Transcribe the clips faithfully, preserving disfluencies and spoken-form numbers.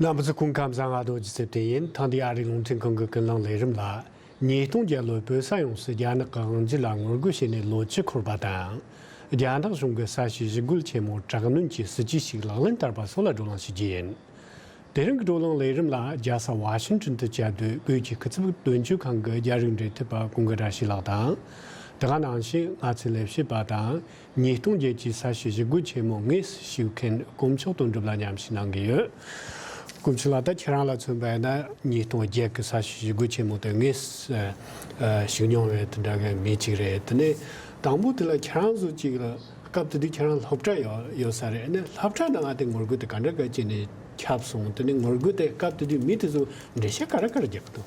རྣམ་པ་ཚོ་སྐུ་ཁམས་བཟང་། ང་རྡོ་རྗེ་ཚེ་བརྟན་ཡིན། ཐེངས་འདིའི་ཨ་རིའི་རླུང་འཕྲིན་ཁང་གི་ཀུན་གླེང་ལས་རིམ་ལ། ཉིས་སྟོང་རྒྱལ་ལོ་བོད་ས་ཡོངས་སུ་རྒྱ་ནག་གི་དབང་སྒྱུར་ལ་ངོ་རྒོལ་བྱས་ནས་ལོ་བཅུ་འཁོར་བ་དང་། རྒྱ་ནག་གཞུང་གི་ས་བྱི་ཞི་རྒོལ་ཆེན་མོ་དྲག་གནོན་གྱི་སྲིད་ཇུས་ཤིག་ལག་ལེན་བསྟར་བ་སོགས་ལ་བགྲོ་གླེང་ཞུ་རྒྱུ་ཡིན། དེ་རིང་གི་བགྲོ་གླེང་ལས་རིམ་ལ་རྒྱལ་ས་ཝ་ཤིང་ཊོན་དུ་བཅའ་སྡོད་བོད་ཀྱི་སྐུ་ཚབ་དོན་གཅོད་ཁང་གི་རྒྱ་རིགས་འབྲེལ་མཐུད་པ་ཀུན་དགའ་བཀྲ་ཤིས་ལགས་དང་། དེ་ག་ནང་བཞིན་ང་ཚོའི་ལས་བྱེད་པ་དང་། ཉིས་སྟོང་བརྒྱད་ཀྱི་ས་བྱི་ཞི་རྒོལ་ཆེན་མོ་དངོས་སུ་ཞུགས་མཁན་དཀོན་མཆོག་དོན་གྲུབ་ལགས་མཉམ་ཞུགས་གནང་གི་ཡོད། དཀོན་མཆོག་ལགས། ད་ཁྱེད་རང་ལ་མཚོན་པ་ཡིན་ན་ཉིས་སྟོང་བརྒྱད་ཀྱི་ས་བྱི་ཞི་རྒོལ་ཆེན་མོ་དེ་དངོས་སུ་ཨ་ཞུགས་མྱོང་བའི་དེ་འདྲ་གི་མི་གཅིག་རེད། དེ་ནས་དང་པོ་དེ་ལ་ཁྱེད་རང་ཚོ་གཅིག་ལ་སྐབས་དེ་དུས་ཁྱེད་རང་སློབ་གྲྭ་ཡོད་ཡོད་ས་རེད། ཨ་ནི་སློབ་གྲྭ་ནང་དེ་ངོ་རྒོལ་དེ་ག་འདྲ་ག་བྱས་ནས་ཁྱབ་སོང་། དེ་ནས་ངོ་རྒོལ་དེ་སྐབས་དེ་དུས་མི་དེ་ཚོ་འགྲེལ་བཤད་ག་རེ་ག་རེ་རྒྱག་གི་འདུག་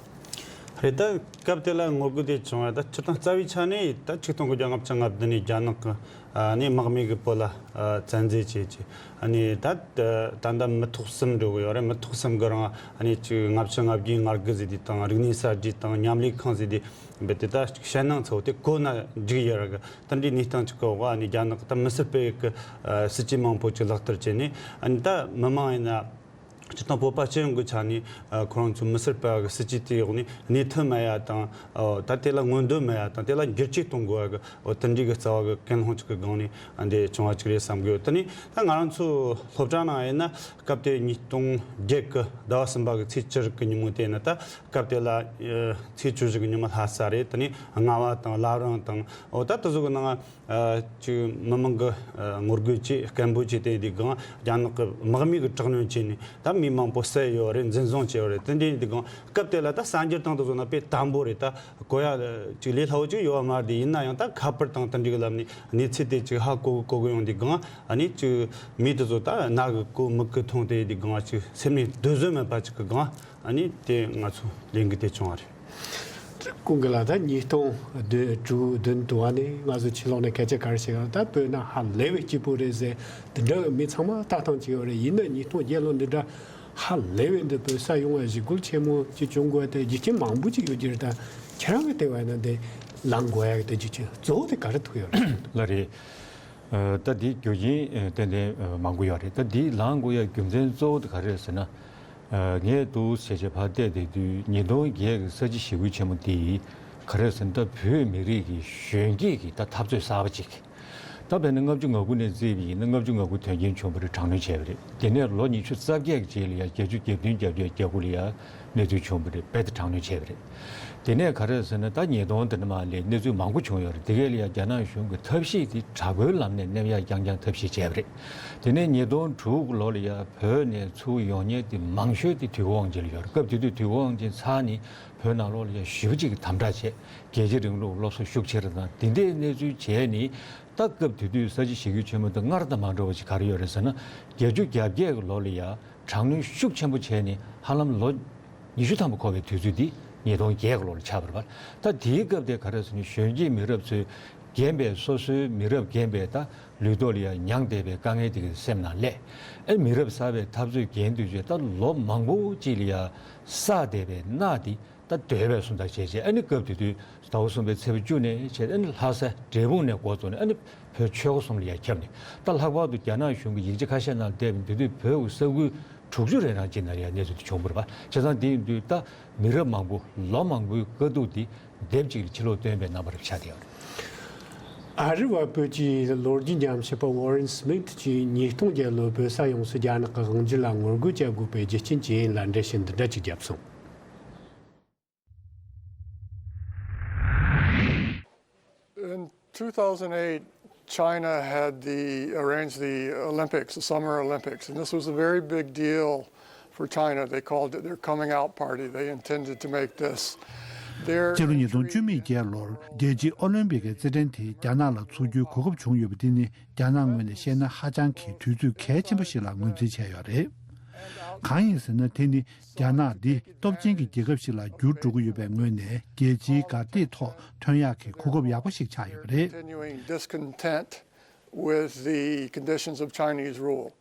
རེད། ད་སྐབས་དེ་ལ་ངོ་རྒོལ་དེ་བྱུང་བ་ད་སྤྱིར་བཏང་རྩ་བའི་ཆ་ནས་ད་ཆིག་སྟོང་དགུ་བརྒྱ་ལྔ་བཅུ་ང་བདུན་ནས་རྒྱ་ནག་གི་ཨ་ནི་དམག་མི་གི་བོད་ལ་ཨ་བཙན་འཛུལ་བྱས་ཀྱི་ཨ་ནི་ད་ད་ལྟ་མི་ཐོག་གསུམ་འགྲོ་གི་ཡོད་རེད། མི་ཐོག་གསུམ་གི་རིང་ཨ་ནི་ཅིག་ལྔ་བཅུ་ང་བརྒྱད་ང་དགུ་ཟེར་དུས་དང་། རིག་གནས་གསར་བརྗེ་དང་། མཉམ་ལས་ཁང་ཟེར་དུས་རྦད་དེ་ད་ཅིག་ཞེད་སྣང་ཚ་བོ་དེ་གོ་ན་འགྲིག་ཡོད་རེད། ད་འདྲའི་གནས་སྟངས་ཅིག་གི་འོག་ཨ་ནི་རྒྱ་ནག་གི་ད་མི་སེར་སྤེལ་གི་ཨ་སྲིད་ཇུས་མང་པོ་ཅིག་ལག་བསྟར་བྱས་ནས། ཨ་ནི་ད་མི་མང་ཡིན་ན། སྤྱིར་བཏང་བོད་པ་སྤྱི་ཡོངས་ཀྱི་ཆ་ནས་ཨ་ཁོ་རང་ཚོ་མི་སེར་སྤེལ་བ་གི་སྲིད་ཇུས་དེའི་འོག་ནས་གནས་ཐབས་མེད་ཡ་དང་། ཨོ་ད་དེ་ལ་མངོན་འདོད་མེད་ཡ་དང་། དེ་ལ་འགྱུར་བཅོས་གཏོང་དགོས་ཡ་གི་ཨོ་དེ་འདྲའི་གི་རྩ་བ་གི་ཀུན་སློང་ཅིག་གི་སྒང་ནས་ཨ་འདི་བྱུང་བ་ཅིག་རེད་བསམ་གི་ཡོད། དེ་ནས་ད་ང་རང་ཚོ་སློབ་གྲྭ་ནང་ཡིན་ན་སྐབས་དེ་ཉིས་སྟོང་བརྒྱད་གི་ཟླ་བ་གསུམ་པ་གི་ཚེས་བཅུ་དྲུག་གི་ཉིན་མོ་དེ་ཡིན་ན། ད་སྐབས་དེ་ལ་ཨ་ཚེས་བཅུ་བཞི་གི་ཉིན་མོ་ལྷ་ས་རེད། དེ་ནས་རྔ་བ་དང་བླ་བྲང་དང་། ཨོ་ད་དེ་ཚོ་གི་ནང་ཨ་ཅིག་མི་མང་གི་ཨ་ངོ་རྒོལ་བྱས། སྐད་འབོད་བྱས། དེ་དུས་སྒང་རྒྱ་ནག་གི་དམག་མི་གི་དྲག་གནོན་བྱས་ནས་ད་མི་མང་པོ་བསད་ཡོད་རེད། འཛིན་བཟུང་བྱས་ཡོད་རེད། དེ་འདྲའི་དུས་སྒང་སྐབས་དེ་ལ་ད་གསར་འགྱུར་སྟེང་དུ་བཟོ་ན་དཔེ་དམ་པོ་རེད། ད་གོ་ཡ་ཅིག་ལས་སླ་བོ་ཅིག་ཡོད་པ་མ་རེད། དེ་ཡིན་ན་ཡང་ད་ཁ་པར་དང་དེ་འདྲའི་གི་ལམ་ནས་གནས་ཚུལ་དེ་ཅིག་ཧ་གོ་གི་གོ་གི་ཡོང་དུས་སྒང་། ཨ་ནི་ཅིག་མི་དེ་ཚོ་ད་རྣ་གིས་གོ་མིག་གིས་མཐོང་། དེ་དུས་སྒང་ཅིག་སེམས་ནས་སྡོད་བཟོད་མེད་པ་ཅིག་གི་སྒང་། ཨ་ནི་དེ་ང་ཚོ་ལས་འགུལ་དེ་བྱུང་བ་རེད། ཀུན་དགའ་ལགས། ད་ཉིས་སྟོང་བདུན་དྲུག་བདུན་དུ་བ་ནས་ང་ཚོ་ཕྱི་ལོགས་ནས་སྐད་ཆ་ག་རེ་བཤད་ཀྱང་། ད་བོད་ནང་ཧ་ལས་པའི་སྐྱིད་པོ་རེད་ཟེར། འདི་འདྲ་བའི་མི་ཚང་མ་ལྟ་སྟངས་ཅིག་ཡོད་རེད། ཡིན་ན་ཉིས་སྟོང་བརྒྱད་ལོ་འདི་འདྲ་ཧ་ལས་པའི་འདི་བོད་ས་ཡོངས་ལ་ཞི་རྒོལ་ཆེན་མོ་ཅིག་བྱུང་དགོས་དེ་རྒྱུ་རྐྱེན་མང་པོ་ཅིག་ཡོད་ཀྱི་རེད། ད་ཁྱེད་རང་གི་ལྟ་བ་ཡིན་ན་འདི་ལངས་དགོས་ཡ་གི་དེ་རྒྱུ་རྐྱེན་གཙོ་བོ་དེ་ག་རེ་ཐུག་ཡོད་རེད། ལགས་རེད། ཨ་ད་འདི་རྒྱུ་རྐྱེན་ཨ་ཏན་ཏན་ཨ་མང་པོ་ཡོད་རེད། ད་འདི་ལངས་དགོས་ཡ་རྒྱུ་མཚན་གཙོ་བོ་དེ་ག་རེ་རེད་ཟེར་ན། ཨ་ངས་འདུག་བྱས་བྱས་ཕར་བལྟས་བསྡད་དུས་ཉིས་སྟོང་བརྒྱད་ཀྱི་ས་བྱི་ཞི་རྒོལ་ཆེན་མོ་འདི་ག་རེ་ཟེར་ན། ད་བོད་མི་རིགས་ཀྱི་གཞོན་སྐྱེས་ཀྱི་ད་འཐབ་རྩོད་གསར་པ་ཅིག་ད་དཔེར་ན་ལྔ་བཅུ་ང་དགུ་ནས་བརྩིས་པ་ཡིན་ན། ལྔ་བཅུ་ང་དགུ་དོན་རྐྱེན་བྱུང་བ་རེད། དྲག་གནོན་བྱས་པ་རེད། དེ་ནས་ལོ་ཉི་ཤུ་རྩ་བརྒྱད་ཀྱི་རྗེས་ལ་ཡ་བརྒྱད་ཅུ་གྱ་བདུན་གྱ་བརྒྱད་གྱ་དགུ་ལ་ཡ་གནས་ཚུལ་བྱུང་བ་རེད། རྦད་དེ་དྲག་གནོན་བྱས་པ་རེད། དེ་ནས་ག་རེ་ཟེར་ན། ད་ཉིས་སྟོང་དེ་ནས་མར་ལ་གནས་ཚུལ་མང་པོ་བྱུང་ཡོད་རེད། དེ་གས་ལ་ཡ་རྒྱ་ནག་གཞུང་གི་ཐབས་ཤེས་དེ་དྲག་པོའི་ལམ་ནས་ནེམ་ཡག་རྐྱང་རྐྱང་ཐབས་ཤེས་བྱས་པ་རེད། དེ་ནས་ཉིས་སྟོང་དྲུག་ལོ་ལ་ཡ་བོད་ནས་ཚུར་ཡོང་མཁན་དེ་མང་ཤོས་དེ་དུས་འཁོར་དབང་ཆེན་ལ་ཡོད་རེད། སྐབས་དེ་དུས་དུས་འཁོར་དབང་ཆེན་ཚར་ནས་བོད་ནང་ལོགས་ལ་ཡ་ཞེ་པོ་ཅིག་གི་དམ་དྲག་བྱས། རྒྱལ་གཅེས་རིང་ལུགས་སློབ་གསོ་ཤུགས་ཆེ་རུ་བཏང་། དེ་འདྲའི་གནས་ཚུལ་བྱས་ནས། ད་སྐབས་དེ་དུས་ས་བྱི་ཞི་རྒོལ་ཆེན་མོ་དེ་སྔར་དང་མ་འདྲ་བ་ཞིག་ག་རེ་ཡོད་རེད་ཟེར་ན། བརྒྱད་ཅུ་གྱ་བརྒྱད་ཀྱི་ལོ་ལ་ཡ་དྲག་གནོན་ཤུགས་ཆེན་པོ་བྱས་ནས་ཧ་ལམ་ལོ་ཉི་ཤུ་ཐམ་པ་འཁོར་བའི་དུས་ཚོད་འདི་ཉིས་སྟོང་བརྒྱད་ཀྱི་ལོ་ལ་ཆགས་པ་རེད་པ། ད་དེའི་སྐབས་དེ་ག་རེ་ཟེར་ན། གཞོན་སྐྱེས་མི་རབས་ཚོས་རྒན་པའི་སོ་སོའི་མི་རབས་རྒན་པའི་ད་ལུས་ཐོག་ལ་ཡ་མྱངས་བསྡད་པའི་དཀའ་ངལ་དེ་ག་སེམས་ནང་སླེབས། ཨེ་མི་རབས་གསར་པའི་འཐབ་རྩོད་རྒྱན་དུས་བྱས། ད་ལོ་མང་པོ་ཅིག་ལ་ཡ་བསགས་བསྡད་པའི་མནའ་དེ་ད་སྡོད་པའི་སོང་ཙང་བྱས་བྱས། ཨ་ནི་སྐབས་དེ་དུས་ཟླ་བ་གསུམ་པའི་ཚེས་པ་བཅུ་ནས་བྱས། ཨ་ནི་ལྷ་ས་འབྲས་སྤུངས་ནས་འགོ་བཙུགས་ནས། ཨ་ནི་བོད་ཆོལ་ཁ་གསུམ་ལ་ཡ་ཁྱབ་ནས། ད་ལྷག་པར་དུ་རྒྱ་ནག་གཞུང་གི་ཡིག་ཆ་ཁ་ཤས་ནང་བལྟས་པ་ཡིན་དུས། བོད་ཀྱི་ས་ཁུལ་དྲུག་ཅུ་རེ་གྲངས་ཅིག་ནང་ཡ་གནས་ཚུལ་དེ་བྱུང་བ་རེད་པ། བྱས་ཙང་དེ་ཡིན་དུས་ད་མི་རབས་མང་པོ་ལོ་མང་པོའི་དཀའ་སྡུག་དེ་སྡེབ་གཅིག་ལ་ཕྱི་ལོགས་བཏོན་པའི་རྣམ་པ་རེ་ཆགས་བསྡད་ཡོད་རེད། ཨ་རི་བ་བོད་ཀྱི་ལོ་རྒྱུས་ཉམས་ཞིབ་པ་ཝོ་རན་སྨིད་ཀྱིས་ཉིས་སྟོང་བརྒྱད་ལོའི་བོད་ས་ཡོངས་སུ་རྒྱ་ནག་གི་དབང་སྒྱུར་ལ་ངོ་རྒོལ་བྱ་དགོས་པའི་རྒྱུ་རྐྱེན་ཇི་ཡིན་ལ་འགྲེལ་བཤད་འདི་འདྲ་ཅིག་བརྒྱབ་སོང་། In two thousand eight, China had the, arranged the Olympics, the Summer Olympics, and this was a very big deal for China. They called it their coming out party. They intended to make this their སྤྱི་ལོ་ཉིས་སྟོང་བཅུ་མེད་བརྒྱད་ལོར་རྒྱལ་སྤྱིའི་ཨོ་ལིམ་པིག་གི་རྩེད་འགྲན་དེ་རྒྱ་ནག་ལ་འཚོགས་རྒྱུའི་གོ་སྐབས་བྱུང་ཡོད་པ་དེ་ནི། རྒྱ་ནག་ངོས་ནས་བཤད་ན་ཧ་ཅང་གི་དུས་ཚོད་གལ་ཆེན་པོ་ཞིག་ལ་ངོས་འཛིན་བྱས་ཡོད་རེད། གང་ཡིན་ཟེར་ན། དེ་ནི་རྒྱ་ནག་འདི་སྟོབས་ཆེན་གྱི་རྒྱལ་ཁབ་ཞིག་ལ་འགྱུར་འགྲོ་གི་ཡོད་པའི་ངོས་ནས་རྒྱལ་སྤྱིའི་གར་སྟེགས་ཐོག་ཐོན་ཡག་གི་གོ་སྐབས་ཡག་པོ་ཞིག་ཆགས་ཡོད་པ་རེད། Continuing discontent with the conditions of Chinese rule.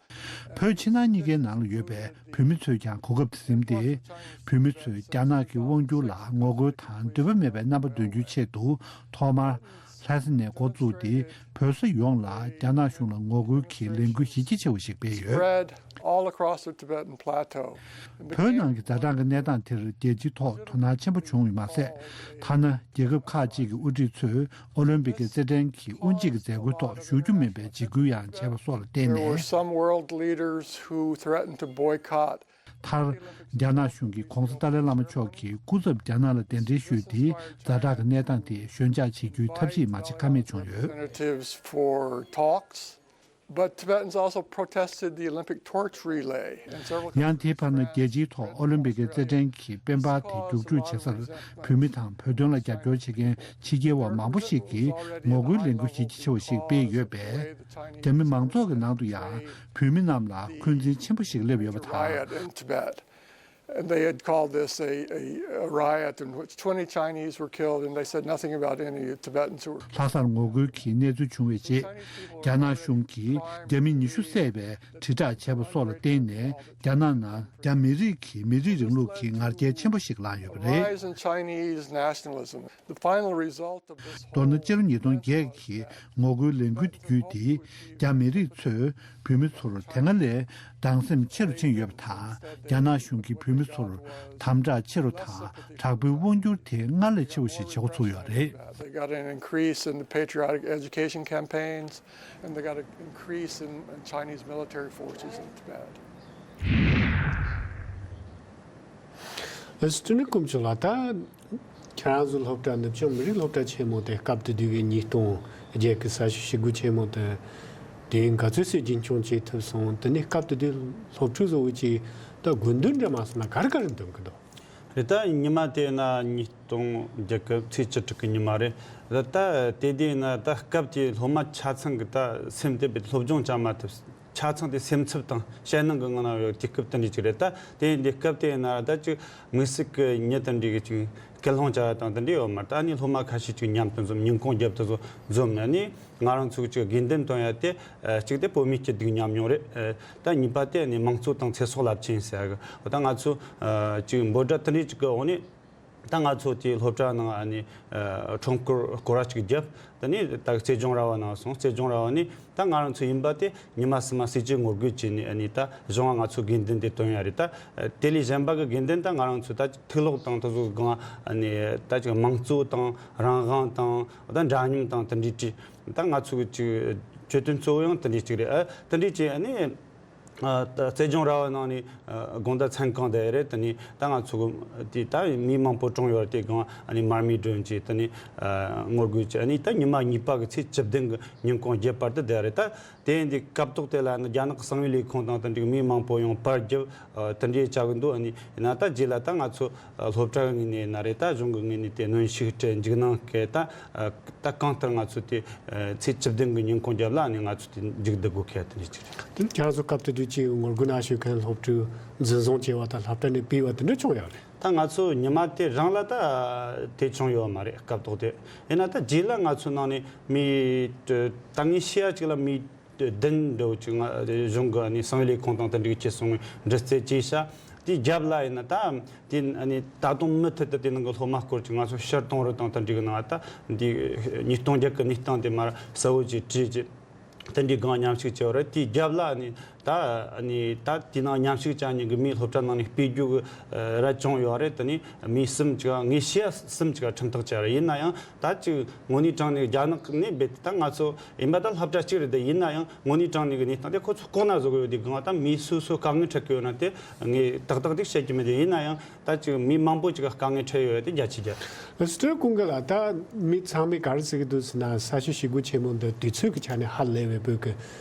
བོད་ཕྱི་ནང་གཉིས་ཀའི་ནང་ལ་ཡོད་པའི་བོད་མི་ཚོས་ཀྱང་གོ་སྐབས་དེ་ཟིན་ཏེ། བོད་མི་ཚོས་རྒྱ་ནག་གི་དབང་སྒྱུར་ལ་ངོ་རྒོལ་དང་འདོད་པ་མེད་པའི་རྣམ་པ་འདོན་རྒྱུའི་ཆེད་དུ། ཐོག་མར་ ལྷ་ས་ནས་འགོ་བཙུགས་ཏེ། བོད་ས་ཡོངས་ལ་རྒྱ་ནག་གཞུང་ལ་ངོ་རྒོལ་གྱི་ལས་འགུལ་གཞི་རྒྱ་ཆེ་བ་ཞིག་སྤེལ་ཡོད། Spread all across the Tibetan Plateau. བོད་ནང་གི་ཛ་དྲག་གི་གནས་སྟངས་དེར་རྒྱལ་སྤྱིའི་ཐོག་དོ་སྣང་ཆེན་པོ་བྱུང་ཡོད་མ་ཟད། ཐ་ན་རྒྱལ་ཁབ་ཁག་ཅིག་གི་དབུ་ཁྲིད་ཚོས་ཨོ་ལིམ་པིག་གི་རྩེད་འགྲན་གྱི་དབུ་འབྱེད་ཀྱི་མཛད་སྒོའི་ཐོག་ཞུགས་རྒྱུ་མིན་པའི་འཇིགས་སྐུལ་ཡང་བྱས་པ་སོགས་ལ་བརྟེན་There were ནས། Some world leaders who threatened to boycott. མཐར། རྒྱ་ནག་གཞུང་གིས་༧གོང་ས་ཏཱ་ལའི་བླ་མ་མཆོག་གི་སྐུ་ཚབ་རྒྱ་ནག་ལ་གདན་འདྲེན་ཞུས་ཏེ། ཛ་དྲག་གི་གནས་སྟངས་དེ་ཞོད་འཇགས་བྱེད་རྒྱུའི་ཐབས་ཤེས་མ་བྱེད་ཀ་མེད་བྱུང་ཡོད། Representatives for talks, but Tibetans also protested the Olympic torch relay, and several ཡང་དེའི་བར་ན། རྒྱལ་སྤྱིའི་ཐོག་ཨོ་ལིམ་པིག་གི་རྩེད་འགྲན་གྱི་དཔལ་འབར་དེ་རྒྱུགས་སྤྲོད་བྱེད་སར། བོད་མི་དང་བོད་དོན་ལ་རྒྱབ་སྐྱོར་བྱེད་མཁན་ཕྱི་རྒྱལ་བ་མང་པོ་ཞིག་གིས་ངོ་རྒོལ་ལས་འགུལ་གཞི་རྒྱ་ཆེ་བ་ཞིག་སྤེལ་ཡོད་པས། རྒྱ་མི་མང་ཚོགས་ཀྱི་ནང་དུ་ཡང་བོད་མི་རྣམས་ལ་འཁོན་འཛིན་ཆེན་པོ་ཞིག་སླེབས་ཡོད་པ་དང་། Riot in Tibet. And they had called this a, a, a riot in which twenty Chinese were killed, and they said nothing about any Tibetans who were. ལྷ་སར་ངོ་རྒོལ་གྱི་གནས་ཚུལ་བྱུང་བའི་རྗེས། རྒྱ་ནག་གཞུང་གིས་རྒྱ་མི་ཉི་ཤུ་བསད་པའི་དྲིལ་བསྒྲགས་བྱས་པ་སོགས་ལ་བརྟེན་ནས། རྒྱ་ནག་ནང་རྒྱ་མི་རིགས་ཀྱི་མི་རིགས་རིང་ལུགས་ཀྱི་ང་རྒྱལ་ཆེན་པོ་ཞིག་ལངས་ཡོད་པ་རེད། Rise in Chinese nationalism. The final result of this མདོར་ན། ཕྱི་ལོ་ཉིས་སྟོང་བརྒྱད་ཀྱི་ངོ་རྒོལ་ལས་འགུལ་དེ་བརྒྱུད་དེ། རྒྱ་མི་རིགས་ཚོས་བོད་མི་ཚོར་དེ་སྔ་ལས་སྡང་སེམས་ཆེ་རུ་ཕྱིན་ཡོད་པ་དང་། རྒྱ་ནག་གཞུང་གིས་བོད་མི་ཚོར་དམ་དྲག་ཆེ་རུ་དང་། དྲག་པོའི་དབང་སྒྱུར་དེ་སྔར་ལས་ཆེ་བ་ཞིག་བྱེད་འགོ་ཚུགས་ཡོད་རེད། They got an increase in the patriotic education campaigns, and they got an increase in, in Chinese military forces in Tibet. སྤྱི་ནི་དཀོན་མཆོག་ལགས། ད་ཁྱེད་རང་ཚོའི་སློབ་གྲྭ་འདི་ཅང་མི་རིགས་སློབ་གྲྭ་ཆེན་མོ་དེ་སྐབས་དེ་དུས་ཀྱི་ཉིས་སྟོང་བརྒྱད་ཀྱི་ས་ཞིང་ཞི་རྒོལ་ཆེན་མོ་དེ་དེ་ག་ཚོད་ཙམ་རྒྱུན་འཁྱོངས་བྱེད་ཐུབ་སོང་། དེ་ནས་སྐབས་དེ་དུས་སློབ་ཕྲུག་བཟོ་བོ་ཅིག་ད་དགོས་འདུན་འདྲ་མ་སོང་ན་ག་རེ་ག་རེ་འདོན་གི་འདུག་རེད། ད་ཉི་མ་དེ་ན་ཉིས་སྟོང་བརྒྱད་ཀྱི་ཚེས་བཅུ་དྲུག་གི་ཉི་མ་རེད། ད་ད་དེ་དེ་ན་ད་སྐབས་དེ་སློབ་མ་ཆ་ཚང་གི་ད་སེམས་དེ་སློབ་སྦྱོང་བྱ་མ་ཐུབ། ཆ་ཚང་དེ་སེམས་འཚབ་དང་ཞེད་སྣང་གི་ངང་ན་ཡོད། དུས་སྐབས་དེ་འདྲ་ཅིག་རེད། ད་དེ་འདི་སྐབས་དེ་ན་ད་ཅིག་དམིགས་བསལ་གྱི་མྱི་དེ་འདྲ་གི་ཅིག་སྐུལ་སློང་བྱ་ཡ་དང་དེ་འདྲ་ཡོད་མ་རེད། ད་ནི་སློབ་མ་ཁ་ཤས་ཅིག་མཉམ་དུ་འཛོམས། སྙིང་ཁོང་རྒྱབ་ཏུ་འཛོམས་ནས་ནི་ང་རང་ཚོ་ཅིག་དགོས་འདུན་བཏོན་ཡ་དེ་གཅིག་དེ་བོད་མིའི་སྐྱིད་སྡུག་མཉམ་མྱོང་རེད། ད་གཉིས་པ་དེ་ནི་དམངས་གཙོ་དང་ཚེ་སྲོག་རླབས་ཆེན་ཟེར་ཡ་གི། ད་ང་ཚོ་ཅིག་འབོད་སྒྲ་དེ་འདྲ་ཅིག་གི་འོག་ནས། ད་ང་ཚོ་དེ་སློབ་གྲྭ་ནང་ཨ་ནི་ཁྲོམ་སྐོར་སྐོར་ར་ཅིག་བརྒྱབ། དེ་ནས་ད་རྩེ་ལྗོངས་ར་བ་ནང་སོང་། རྩེ་ལྗོངས་ར་བ་ནས་ད་ང་རང་ཚོ་ཡིན་པ་དེ་ཉི་མ་གསུམ་མ་སྲིད་ཇུས་ངོ་རྒོལ་བྱས་ནས་ཨ་ནི་ད་གཞུང་ང་ང་ཚོ་དགོས་འདུན་དེ་བཏོན་ཡ་རེད། ད་དེ་ལས་གཞན་པ་གི་དགོས་འདུན་ད་ང་རང་ཚོ་ད་ཅིག་ཐུགས་ལོག་དང་དེ་ཚོ་གང་ཨ་ནི་ད་ཅིག་དམངས་གཙོ་དང་རང་དབང་དང་ད་འདྲ་མཉམ་དང་དེ་འདྲའི་ཅིག་ད་ང་ཚོ་གི་ཅིག་བརྗོད་དོན་གཙོ་བོ་ཡང་དེ་འདྲའི་ཅིག་རེད། ཨ་དེ་འདྲའི་ཅིག་ཨ་ནི། ཨ་ད་རྩེ་ལྗོངས་ར་བ་ནང་ནས་ཨ་དགོང་དག་མཚན་གང་དེ་རེད། དེ་ནས་ད་ང་ཚོ་དེ་ད་མི་མང་པོ་གྲོངས་ཡོད་རེད། དེ་སྒང་ཨ་ནི་མར་མེ་སྒྲོན་བྱས། དེ་ནས་ཨ་ངོ་རྒོལ་བྱས། ཨ་ནི་ད་ཉི་མ་གཉིས་པ་གི་ཚེས་བཅུ་བདུན་གི་ཉིན་གུང་རྒྱབ་བར་དུ་བསྡད་རེད། ད་དེ་འདི་སྐབས་ཐོག་དེ་ལ་ནི་རྒྱ་ནག་གི་གསང་བའི་ལས་ཁུངས་དང་དེ་འདྲའི་མི་མང་པོ་ཡང་པར་བརྒྱབ། ཨ་དེ་འདྲའི་བྱ་གི་འདུག་ཨ་ནི་ཡིན་ན་ད་རྗེས་ལ་ད་ང་ཚོ་ཨ་སློབ་གྲྭ་གི་ངོས་ནས་ཡིན་ན་རེད། ད་གཞུང་གི་ངོས་ནས་དེ་གནོན་ཤུགས་སྤྲད། འཇིགས་སྣང་སྐྱེས། ད་ཨ་ད་གང་ལྟར་ང་ཚོ་དེ་ཨ་ཚེས་བཅུ་བདུན་གི་ཉིན་གུང་རྒྱབ་ལ་ནི་ང་ཚོ་དེ་མཇུག་བསྡུ་དགོས་ཁེལ་དེ་འདྲ་ཅིག་རེད། དེ་ཁྱེད་རང་ཚོ་སྐབས་དེ་དུས་ཀྱི་ངོ་རྒོལ་ནང་ཞུགས་མཁན་སློབ་ཕྲུག་འཛིན་བཟུང་བྱས་པ་དང་ལྷག་པར་ནས་སྤེལ་བ་དེ་འདྲ་བྱུང་ཡོད་རེད། ད་ང་ཚོ་ཉི་མ་དེ་རང་ལ་ད་དེ་བྱུང་ཡོད་མ་རེད། སྐབས་ཐོག་དེ་ཡིན་ན་ད་རྗེས་ལ་ང་ཚོ་ནང་ནས་མི་ད་ངས་ཤེས་ཡ་ཅིག་ལ་མི་བདུན་འདྲ་བོ་ཅིག་ང་གཞུང་གི་ཨ་ནི་གསང་བའི་ལས་ཁུངས་དང་དེ་འདྲ་གི་ཁྱེར་སོང་བའི་འདྲི་རྩད་བྱས་ཤག་དེའི་རྒྱབ་ལ་ཡིན་ན་ད་དེ་ཨ་ནི་ད་དུང་མུ་མཐུད་དུ་དེ་ནང་གི་སློབ་མ་སྐོར་གྱི་ང་ཚོ་ཕྱིར་གཏོང་རོགས་དང་དེ་འདྲ་གི་ནང་ད་འདི་ཉིས་སྟོང་བརྒྱད་གི་གནས་སྟངས་དེ་མར་གསལ་བོ་ཅིག་བྲིས་ཀྱི་དེ་འདྲའི་སྒང་མཉམ་ཞུགས་བྱས་པ་རེད། དེའི་རྒྱབ་ལ་ཨ་ནི་ད་ཨ་ནི་ད་དེ་ནང་མཉམ་ཞུགས་བྱ་མཁན་གི་མི་སློབ་གྲྭ་ནང་ནས་སྤེལ་རྒྱུ་གི་ཨ་ར་བྱུང་ཡོད་རེད། དེ་ནས་མི་གསུམ་ཅིག་ངས་ཤེས་ཡ་གསུམ་ཅིག་ཁྲིམས་ཐག་བཅད་རེད། ཡིན་ན་ཡང་ད་ཅིག་དངོས་གནས་དྲང་གནས་རྒྱ་ནག་ནས་རྦད་དེ་ད་ང་ཚོ་ཡིན་པ་ད་སློབ་གྲྭ་གཅིག་རེད་དེ། ཡིན་ན་ཡང་དངོས་གནས་དྲང་གནས་ཀྱི་གནས་སྟངས་དེ་ཁོ་ཚོ་ལྐོག་ན་བཟོ་གི་ཡོད་དེ། སྒང་ད་མི་སུ་སུ་དཀའ་ངལ་འཕྲད་ཀྱི་ཡོད་ན་དེ་ངས་ཏག་ཏག་དེ་བཤད་ཀྱི་མེད་དེ། ཡིན་ན་ཡང་ད་ཅིག་མི་མང་པོ་ཅིག་ག་དཀའ་ངལ་འཕྲད་ཡོད་དེ་བརྒྱ་ཆ་བརྒྱ། སི་ཊར་ཀུན་དགའ་ལགས། ད་མི་ཚང་མས་ག་རེ་ཟེར་གྱི་འདུག་ཟེར་ན། ས་ཞིང་ཞི་རྒོལ་ཆེན་མོ་འདི་དུས་ཚོད་ཀྱི་ཆ་ནས་ཧ་ལས་པའི་བོད་ཀྱི་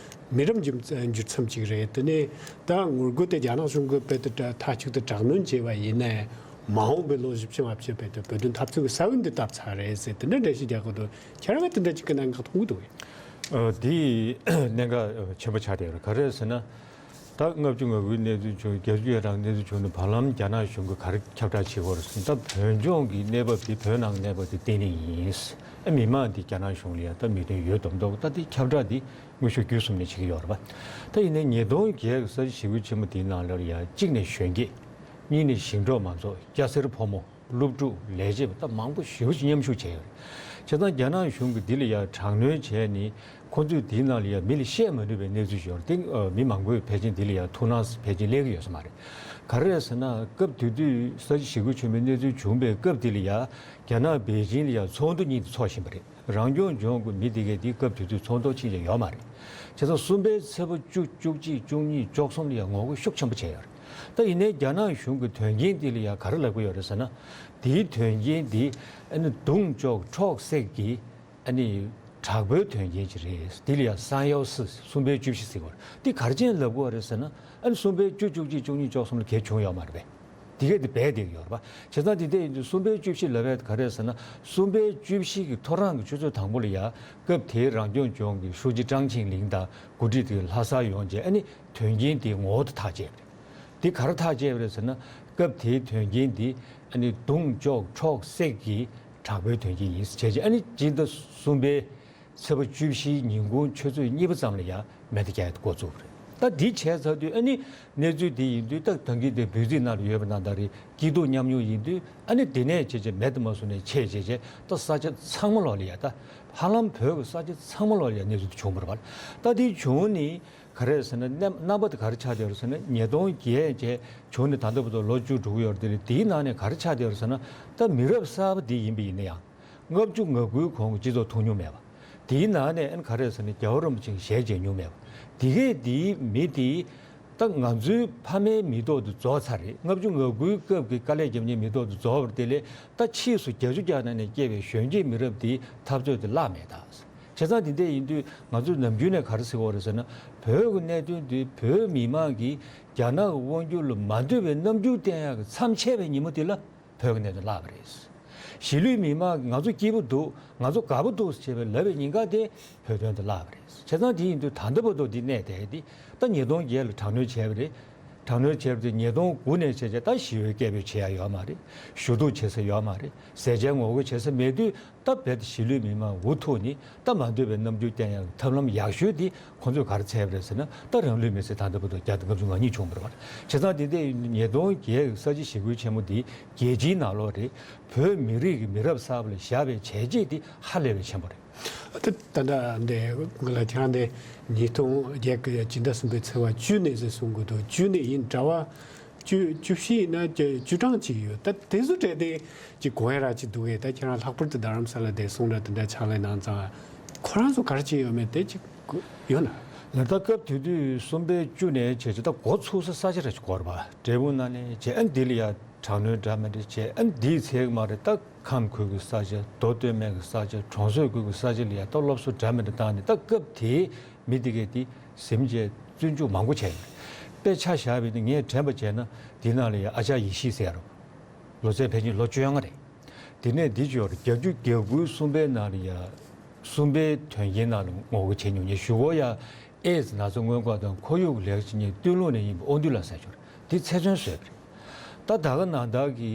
མི་རབས་འགྱུར་འགྱུར་མཚམས་ཅིག་རེད། དེ་ནས་ད་ངོ་རྒོལ་དེ་རྒྱ་ནག་གཞུང་གིས་རྦད་དེ་མཐའ་གཅིག་ཏུ་དྲག་གནོན་བྱས་པ་ཡིན་ནའི། མ་འོངས་པའི་ལོ་བཞི་བཅུ་ལྔ་བཅུ་རྦད་དེ་བོད་དོན་འཐབ་རྩོད་ཀྱི་ས་བོན་འདི་བཏབ་ཚར་རེད་ཟེར། དེ་འདྲ་འགྲེལ་བཤད་རྒྱག་གི་འདུག་ཁྱེད་རང་གིས་དེ་འདྲ་ཅིག་གི་གནད་འགག་མཐོང་གི་འདུག་གས། ཨ་དེ་གནད་འགག་ཆེན་པོ་ཆགས་བསྡད་ཡོད་རེད། ག་རེ་ཟེར་ན། ད་ལྔ་བཅུ་ང་དགུའི་གནས་ཚུལ་བྱུང་། བརྒྱད་ཅུ་ཡན་གྲངས་གནས་ཚུལ་བྱུང་ནས་བར་ལམ་རྒྱ་ནག་གཞུང་གིས་ག་རེ་ཁྱབ་བསྒྲགས་བྱེད་ཀྱི་ཡོད་རེད་ཟེར་ན། ད་བོད་ལྗོངས་ཀྱི་གནས་བབ་དེ་བོད་ནང་གི་གནས་བབ་དེ་གཏན་ནས་ཡིན། ཨ་མི་མང་དེ་རྒྱ་ནག་གཞུང་ལ་ཡང་ད་མོས་མཐུན་ཡོད་མདོག་མདོག་ད་དེ་ཁྱབ་བསྒྲགས་དེ་དངོས་ཤུགས་བརྒྱུད་གསུམ་ནས་བྱེད་ཀྱི་ཡོད་རེད་པ། ད་ཡིན་ནའི་ཉིས་སྟོང་བརྒྱད་ཀྱི་ས་ཞིང་ཞི་རྒོལ་ཆེན་མོ་དེའི་ནང་ལ་ཡང་གཅིག་ནས་གཞོན་སྐྱེས། གཉིས་ནས་ཞིང་འབྲོག་མང་ཚོགས། སྐྱ་སེར་ཕོ་མོ། སློབ་ཕྲུག། ལས་བྱེད་པ། ད་མང་པོ་ཞེ་པོ་ཅིག་མཉམ་ཞུགས་བྱས་ཡོད་ བྱས་ཙང་རྒྱ་ནག་གཞུང་གིས་འདི་ལ་ཡ་དྲག་གནོན་བྱས་ནས་ཁོང་ཚོས་འདིའི་ནང་ལ་ཡ་མི་ལ་བཤད་མ་ནུས་པའི་གནས་ཚུལ་ཞིག་ཡོད་རེད། དེ་མི་མང་པོས་ཕལ་ཆེར་འདི་ལ་ཡ་ཐུགས་སྣང་ཕལ་ཆེར་སླེབས་ཀྱི་ཡོད་ས་མ་རེད། ག་རེ་རེད་ཟེར་ན། སྐབས་དེ་དུས་ས་བྱི་ཞི་རྒོལ་ཆེན་མོའི་གནས་ཚུལ་བྱུང་པའི་སྐབས་དེ་ལ་ཡ་རྒྱ་ནག་པེ་ཅིང་ལ་ཡ་ཚོགས་འདུ་གཉིས་དེ་ཚོགས་བཞིན་པ་རེད། རང་སྐྱོང་ལྗོངས་ཀྱི་མི་དེ་གས་དེ་སྐབས་དེ་དུས་ཚོགས་གཙོ་ཕྱིན་ཡ་ཡོད་མ་རེད། བྱས་ཙང་གསུམ་པའི་ཚེས་པ་བཅུ། བཅུ་གཅིག་བཅུ་གཉིས་བཅུ་གསུམ་ལ་ཡ་ངོ་རྒོལ་ཤུགས་ཆེན་པོ་བྱས་ཡོད་རེད། ད་ཡིན་ནའི་རྒྱ་ནག་གཞུང་གི་དོན་རྐྱེན་དེ་ལ་ཡ་ག་རེ་ལབ་ཀྱི་ཡོད་རེད་ཟེར་ན། དེའི་དོན་རྐྱེན་དེ་ཨ་ནི་རྡུང་གཅོག་འཕྲོག་བསྲེགས་ཀྱི་ཨ་ནི་དྲག་པོའི་དོན་རྐྱེན་ཅིག་རེད། དེ་ལ་ཡ་三幺四གསུམ་པའི་བཅུ་བཞི་ཟེར་གྱི་ཡོད་རེད། དེ་ག་རེ་བྱས་ནས་ལབ་ཀྱི་ཡོད་རེད་ཟེར་ན། ཨ་ནི་གསུམ་པའི་བཅུ། བཅུ་གཅིག་བཅུ་གཉིས་བཅུ་གསུམ་ལ་གལ་བྱུང་ཡོད་མ་རེད་པས། དེ་གས་དེ་རྦད་དེ་ཡོད་རེད་པ། བྱས་ཙང་དེ་འདྲ་ཡིན་དུས་གསུམ་པའི་བཅུ་བཞི་ལབ་པ་ག་རེ་རེད་ཟེར་ན། གསུམ་པའི་བཅུ་བཞི་གི་ཐོ་རངས་ཀྱི་ཆུ་ཚོད་དང་པོ་ལ་ཡ་སྐབས་དེའི་རང་སྐྱོང་ལྗོངས་ཀྱི་ཧྲུའུ་ཅི་ཀྲང་ཆིང་ལིང་དང་འགོ་ཁྲིད་དེ་ལྷ་སར་ཡོང་རྗེས་ཨ་ནི་དོན་རྐྱེན་དེ་ངོ་བོ་དེ་ཐག་བཅད་པ་རེད། དེ་ག་རེ་ཐག་བཅད་པ་རེད་ཟེར་ན། སྐབས་དེའི་དོན་རྐྱེན་དེ་ཨ་ནི་རྡུང་གཅོག་འཕྲོག་བསྲེགས་ཀྱི་དྲག་པོའི་དོན་རྐྱེན་ཡིན་ཟེར་བྱས་རྗེས་ཨ་ནི་སྤྱི་ཟླ་གསུམ་པའི་ཚེས་པ་བཅུ་བཞིའི་ཉིན་གུང་ཆུ་ཚོད་གཉིས་པ་ཙམ་ལ་ཡ་མེ་མདའ་བརྒྱབ་ཡ་འགོ་བཙུགས་པ་རེད། ད་འདི་བྱས་ཚར་དུས་ཨ་ནི་གནས་ཚུལ་འདི་ཡིན་དུས་ད་ད་གིན་དེ་འབོད་ཚིག་ནང་ལ་ཡོད་པ་ནང་ལྟར་རེད། སྐྱིད་སྡུག་མཉམ་མྱོང་ཡིན་དུས་ཨ་ནི་དེ་ནས་བྱས་རྗེས་མེ་དེ་མར་བཟུང་ནས་ཆད་བྱས་རྗེས་ད་ས་ཆ་ཚང་མ་ལོག་ལ་ཡ། ད་ཧ་ལམ་བོད་ཀྱི་ས་ཆ་ཚང་མ་ལོག་ལ་ཡ་གནས་ཚུལ་དེ་བྱུང་བ་རེད་པ། ད་དེ་བྱུང་ནས་ག་རེ་རེད་ཟེར་ན། རྣམ་རྣམ་པ་དེ་ག་རེ་ཆགས་བསྡད་ཡོད་རེད་ཟེར་ན། ཉིས་སྟོང་བརྒྱད་བྱས་བྱུང་ནས་ད་ལྟ་བར་དུ་ལོ་བཅུ་དྲུག་ཡོད་རེད། དེ་ལ་དེའི་ནང་ནས་ག་རེ་ཆགས་བསྡད་ཡོད་རེད་ཟེར་ན། ད་མི་རབས་གསར་པ་འདི་ཡིན་པ་ཡིན་ན་ཡང་། ལྔ་བཅུ་ང་དགུའི་གོང་གི་སྤྱི་ཚོགས་ཐུག་མྱོང་མེད་པ། དེའི་ནང་ནས་ཨ་ནི་ག་རེ་ཟེར་ན། རྒྱལ་བ་རིན་པོ་ཆེ་གི་ཞལ་མཇལ་མྱོང་མེད་པ། དེ་གས་དེའི་མི་དེ་ད་ང་ཚོའི་ཕ་མའི་མི་ཐོག་ཏུ་རྫོགས་ཚར་རེད། ལྔ་བཅུ་ང་དགུའི་སྐབས་ཀྱི་དཀའ་ལས་རྒྱབ་མཁན་མི་ཐོག་ཏུ་རྫོགས་པ་རེད། དེ་ལས་ད་ཕྱིས་སུ་བརྒྱད་ཅུ་གྱ་ནང་ནས་སྐྱེས་པའི་གཞོན་སྐྱེས་མི་རབས་དེའི་འཐབ་རྩོད་དེ་བརླག་མེད་ད། བྱས་ཙང་དེ་འདྲ་ཡིན་དུས་ང་ཚོས་ནམ་རྒྱུན་ནས་ག་རེ་ཟེར་གྱི་ཡོད་རེད་ཟེར་ན། བོད་ཀྱི་གནད་དོན་དེ་བོད་མི་མང་གིས་རྒྱ་ནག་གི་དབང་སྒྱུར་ལ་མ་འདོད་པའི་རྣམ་འགྱུར་བསྟན་ཡག་གི་མཚམས་ཆད་པའི་ཉིན་མོ་དེ་ལ། བོད་ཀྱི་གནད་དོན་བརླག་པ་རེད། གཞིས་ལུས་མི་མང་གིས་ང་ཚོ་སྐྱིད་པོ་འདུག་ང་ཚོ་དགའ་པོ་འདུག་ཟེར་བྱས་པའི་ལབ་པའི་ཉིན་ག་དེ་བོད་དོན་དེ་བརླག་པ་རེད། བྱས་ཙང་དེ་ཡིན་དུས་ད་ལྟ་བར་དུ་འདི་གནས་བསྡད་དེ། ད་ཉིས་སྟོང་བརྒྱད་ལ་དྲག་གནོན་བྱས་པ་རེད། དྲག་གནོན་བྱས་པ་དེ་ཉིས་སྟོང་དགུ་ནས་བྱས་བྱས་ད་ཞི་བའི་སྐད་འབོད་བྱེད་ཡ་ཡོད་མ་རེད། ཞུ་གཏུག་བྱེད་ས་ཡོད་མ་རེད། ཟས་བཅད་ངོ་རྒོལ་བྱེད་ས་མེད་དུས། ད་རྦད་དེ་གཞིས་ལུས་མི་མང་འུ་ཐུག་ནས་ད་མ་འདོད་པའི་རྣམ་འགྱུར་བསྟན་ཡག་ཐབས་ལམ་ཡག་ཤོས་དེ་ཁོང་ཚོས་ག་རེ་བྱས་པ་རེད་ཟེར་ན། ད་རང་ལུས་མེར་སྲེག་ད་ལྟ་བར་དུ་བརྒྱ་དང་ལྔ་བཅུ་ང་གཉིས་བྱུང་བ་རེད་པ། བྱས་ཙང་དེ་འདྲ་ཉིས་སྟོང་བརྒྱད་ཀྱི་ས་བྱི་ཞི་རྒོལ་ཆེན་མོ་འདི་རྒྱལ་སྤྱིའི་ནང་ལོགས་རེད། བོད་མི་རིགས་ཀྱི་མི་རབས་གསར་པ་ལ་བཞག་པའི་བྱས་རྗེས་དེ་ཧ་ལས་པའི་ཆེན་པོ་རེད། ད་ད་ལྟ་འདི་ང་ལ་ཁྱེད་རང་འདི་ཉིས་སྟོང་བརྒྱད་ཀྱི་སྤྱི་ཟླ་གསུམ་པའི་ཚེས་པ་བཅུ་ནས་ཟེར་གསུང་གི་འདུག་བཅུ་ནས་ཡིན། གྲྭ་བ་བཅུ། བཅུ་བཞི་ཡིན་ན་བཅུ་བཅུ་གྲངས་གཅིག་ཡོད། ད་དེ་ཚོ་གྲས་དེ་ཅིག་གོ་ཡ་ར་ཅིག་འདུག་གས། ད་ཁྱེད་རང་ལྷག་པར་དུ་རྡ་རམ་ས་ལ་བསྡད་སོང་ར་དེ་འདྲ་ཕྱག་ལས་གནང་ཙང་ཁོ་རང་ཚོ་ག་རེ་བྱས་ཡོད་མེད་དེ་ཅིག་ཡོད་ན། ལ་ད་སྐབས་དེ་དུས་གསུམ་པའི་བཅུ་ནས་བྱས་བྱས་ད་འགོ་ཚུགས་ས་ས་ཆ་ར་ཅིག་གོ་ར་བ། འབྲས་སྤུངས་ནང་ནས་བྱས། ཨ་ནི་འདི་ལ་ཡ་དྲག་གནོན་འདྲ་མི་འདྲ་བྱས། ཨ་ནི་འདིའི་ཚེ་གི་མ་རེད། ད་ཁམས་ཁུལ་གྱི་ས་ཆ། མདོ་སྟོད་སྨད་ཀྱི་ས་ཆ། གྲོང་གསེབ་ཁུལ་གྱི་ས་ཆ་ལ་ཡ་ད་སློབ་གསོ་འདྲ་མི་འདྲ་བཏང་ནས། ད་སྐབས་དེའི་མི་དེ་གས་དེ་གཟིམ་བྱས་བཙོན་འཇུག་མང་པོ་བྱས་ཡོད་རེད། དཔེ་ཆ་བཞག་པ་ཡིན་ན་ངས་དྲན་པ་བྱས་ན་འདི་ནང་ལ་ཡ་ཨ་ཅག་ཡེ་ཤེས་ཟེར་ཡ་རོ། ལོ་ཚད་ཕལ་ཆེར་ལོ་བཅོ་ལྔ་རེད། དེ་ནས་འདི་བརྗོད་རེད། བརྒྱད་ཅུ་གྱ་དགུའི་གསུམ་པའི་ནང་ལ་ཡ། གསུམ་པའི་དོན་རྐྱེན་ནང་ལ་ངོ་རྒོལ་བྱས་མྱོང་མཁན་གཞུག་གུ་ཡ་ཨེ་ཛི་ན་ཚ་སྔོན་འགོག་དང་ཁོར་ཡུག་ལས་ཀ་བྱེད་མཁན་སྟོད་ལུང་ནས་ཡིན་པའི་དབང་འདུས་ལགས་ཟེར་ཡ་ཅིག་ཡོད་རེད། དེ་ཚེ་བཙོན་བཟོས་པ་རེད། ད་ད་ག་ནང་ལྟར་གྱི་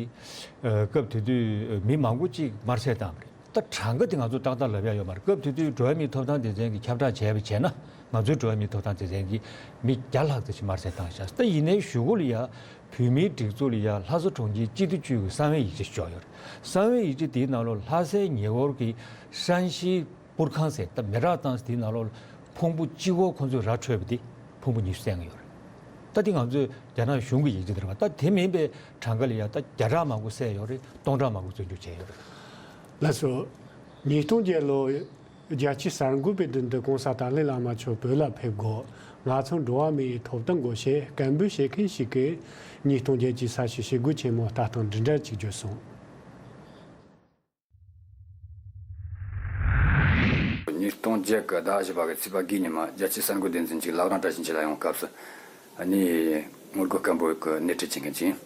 ཨ་སྐབས་དེ་དུས་མི་མང་པོ་ཅིག་དམར་གསོད་བཏང་བ་རེད། ད་གྲངས་ཀ་དེ་ང་ཚོ་ཏག་ཏག་ལབ་ཡ་ཡོད་མ་རེད། སྐབས་དེ་དུས་འགྲོ་བ་མིའི་ཐོབ་ཐང་སྡེ་ཚན་གྱིས་ཁྱབ་བསྒྲགས་བྱས་པ་བྱས་ན། ང་ཚོའི་འགྲོ་བ་མིའི་ཐོབ་ཐང་སྡེ་ཚན་གྱིས་མི་བརྒྱ་ལྷག་ཙམ་ཞིག་དམར་གསོད་བཏང་ཤག་ད་ཡིན་ནའི་གཞུག་གུ་ལ་ཡ་བོད་མིའི་སྒྲིག་འཛུགས་ལ་ཡ་ལྷ་ས་གྲོང་ཁྱེར་སྤྱི་བདེ་ཅུས་ཀྱི་གསང་བའི་ཡིག་ཆ་ཞིག་བཅུག་ཡོད་རེད། གསང་བའི་ཡིག་ཆ་དེའི་ནང་ལོགས་ལྷ་སའི་ཉེ་འཁོར་གྱི་ཧྲན་ཤིའི་པུར་ཁང་ཟེར། ད་མེ་སྲེག་བཏང་ས་དེའི་ནང་ལོགས་ཕུང་པོ་གཅིག་པོ་ཁོང་ཚོས་ར་འཕྲོད་པ་དེ་ཕུང་པོ་ཉི་ཤུ་བསད་ཡོད་རེད། ད་དེ་ང་ཚོས་རྒྱ་ནག་གཞུང་གི་ཡིག་ཆ་དེ་རེད་པ། ད་དེ་མིན་པའི་གྲངས་ཀ་ལ་ཡ་ད་བརྒྱ་ཕྲག་མང་པོ་བསད་ཡོད་རེད། སྟོང་ཕྲག་མང་པོ་བཙོན་འཇུག་བྱས་ཡོད་རེད། ལགས་སོ། ཉིས་སྟོང་བརྒྱད་ལོ་རྒྱལ་སྤྱིའི་གསར་འགོད་པའི་མདུན་དུ་༸གོང་ས་ཏཱ་ལའི་བླ་མ་མཆོག་བོད་ལ་ཕེབས་དགོས། ང་ཚོ་འགྲོ་བ་མིའི་ཐོབ་ཐང་དགོས་ཞེས་སྐད་འབོད་བྱེད་མཁན་ཞིག་གིས་ཉིས་སྟོང་བརྒྱད་ཀྱི་ས་བྱི་ཞི་རྒོལ་ཆེན་མོ་ལྟ་སྟངས་འདི་འདྲ་ཅིག་བརྗོད་སོང་། ཉིས་སྟོང་བརྒྱད་ཀྱི་ཟླ་བཞི་པ་གི་ཚེས་པ་དགུའི་ཉི་མ་རྒྱལ་སྤྱིའི་གསར་འགོད་སྡེ་ཚན་གཅིག་ལག་གདང་སྦྲ་གཞན་ཅིག་ལ་ཡོང་སྐབས་སུ། ཨ་ནི་ངོ་རྒོལ་སྐད་འབོད་ཀྱི་སྣེ་ཁྲིད་བྱེད་མཁན་ཅིག་ཡིན།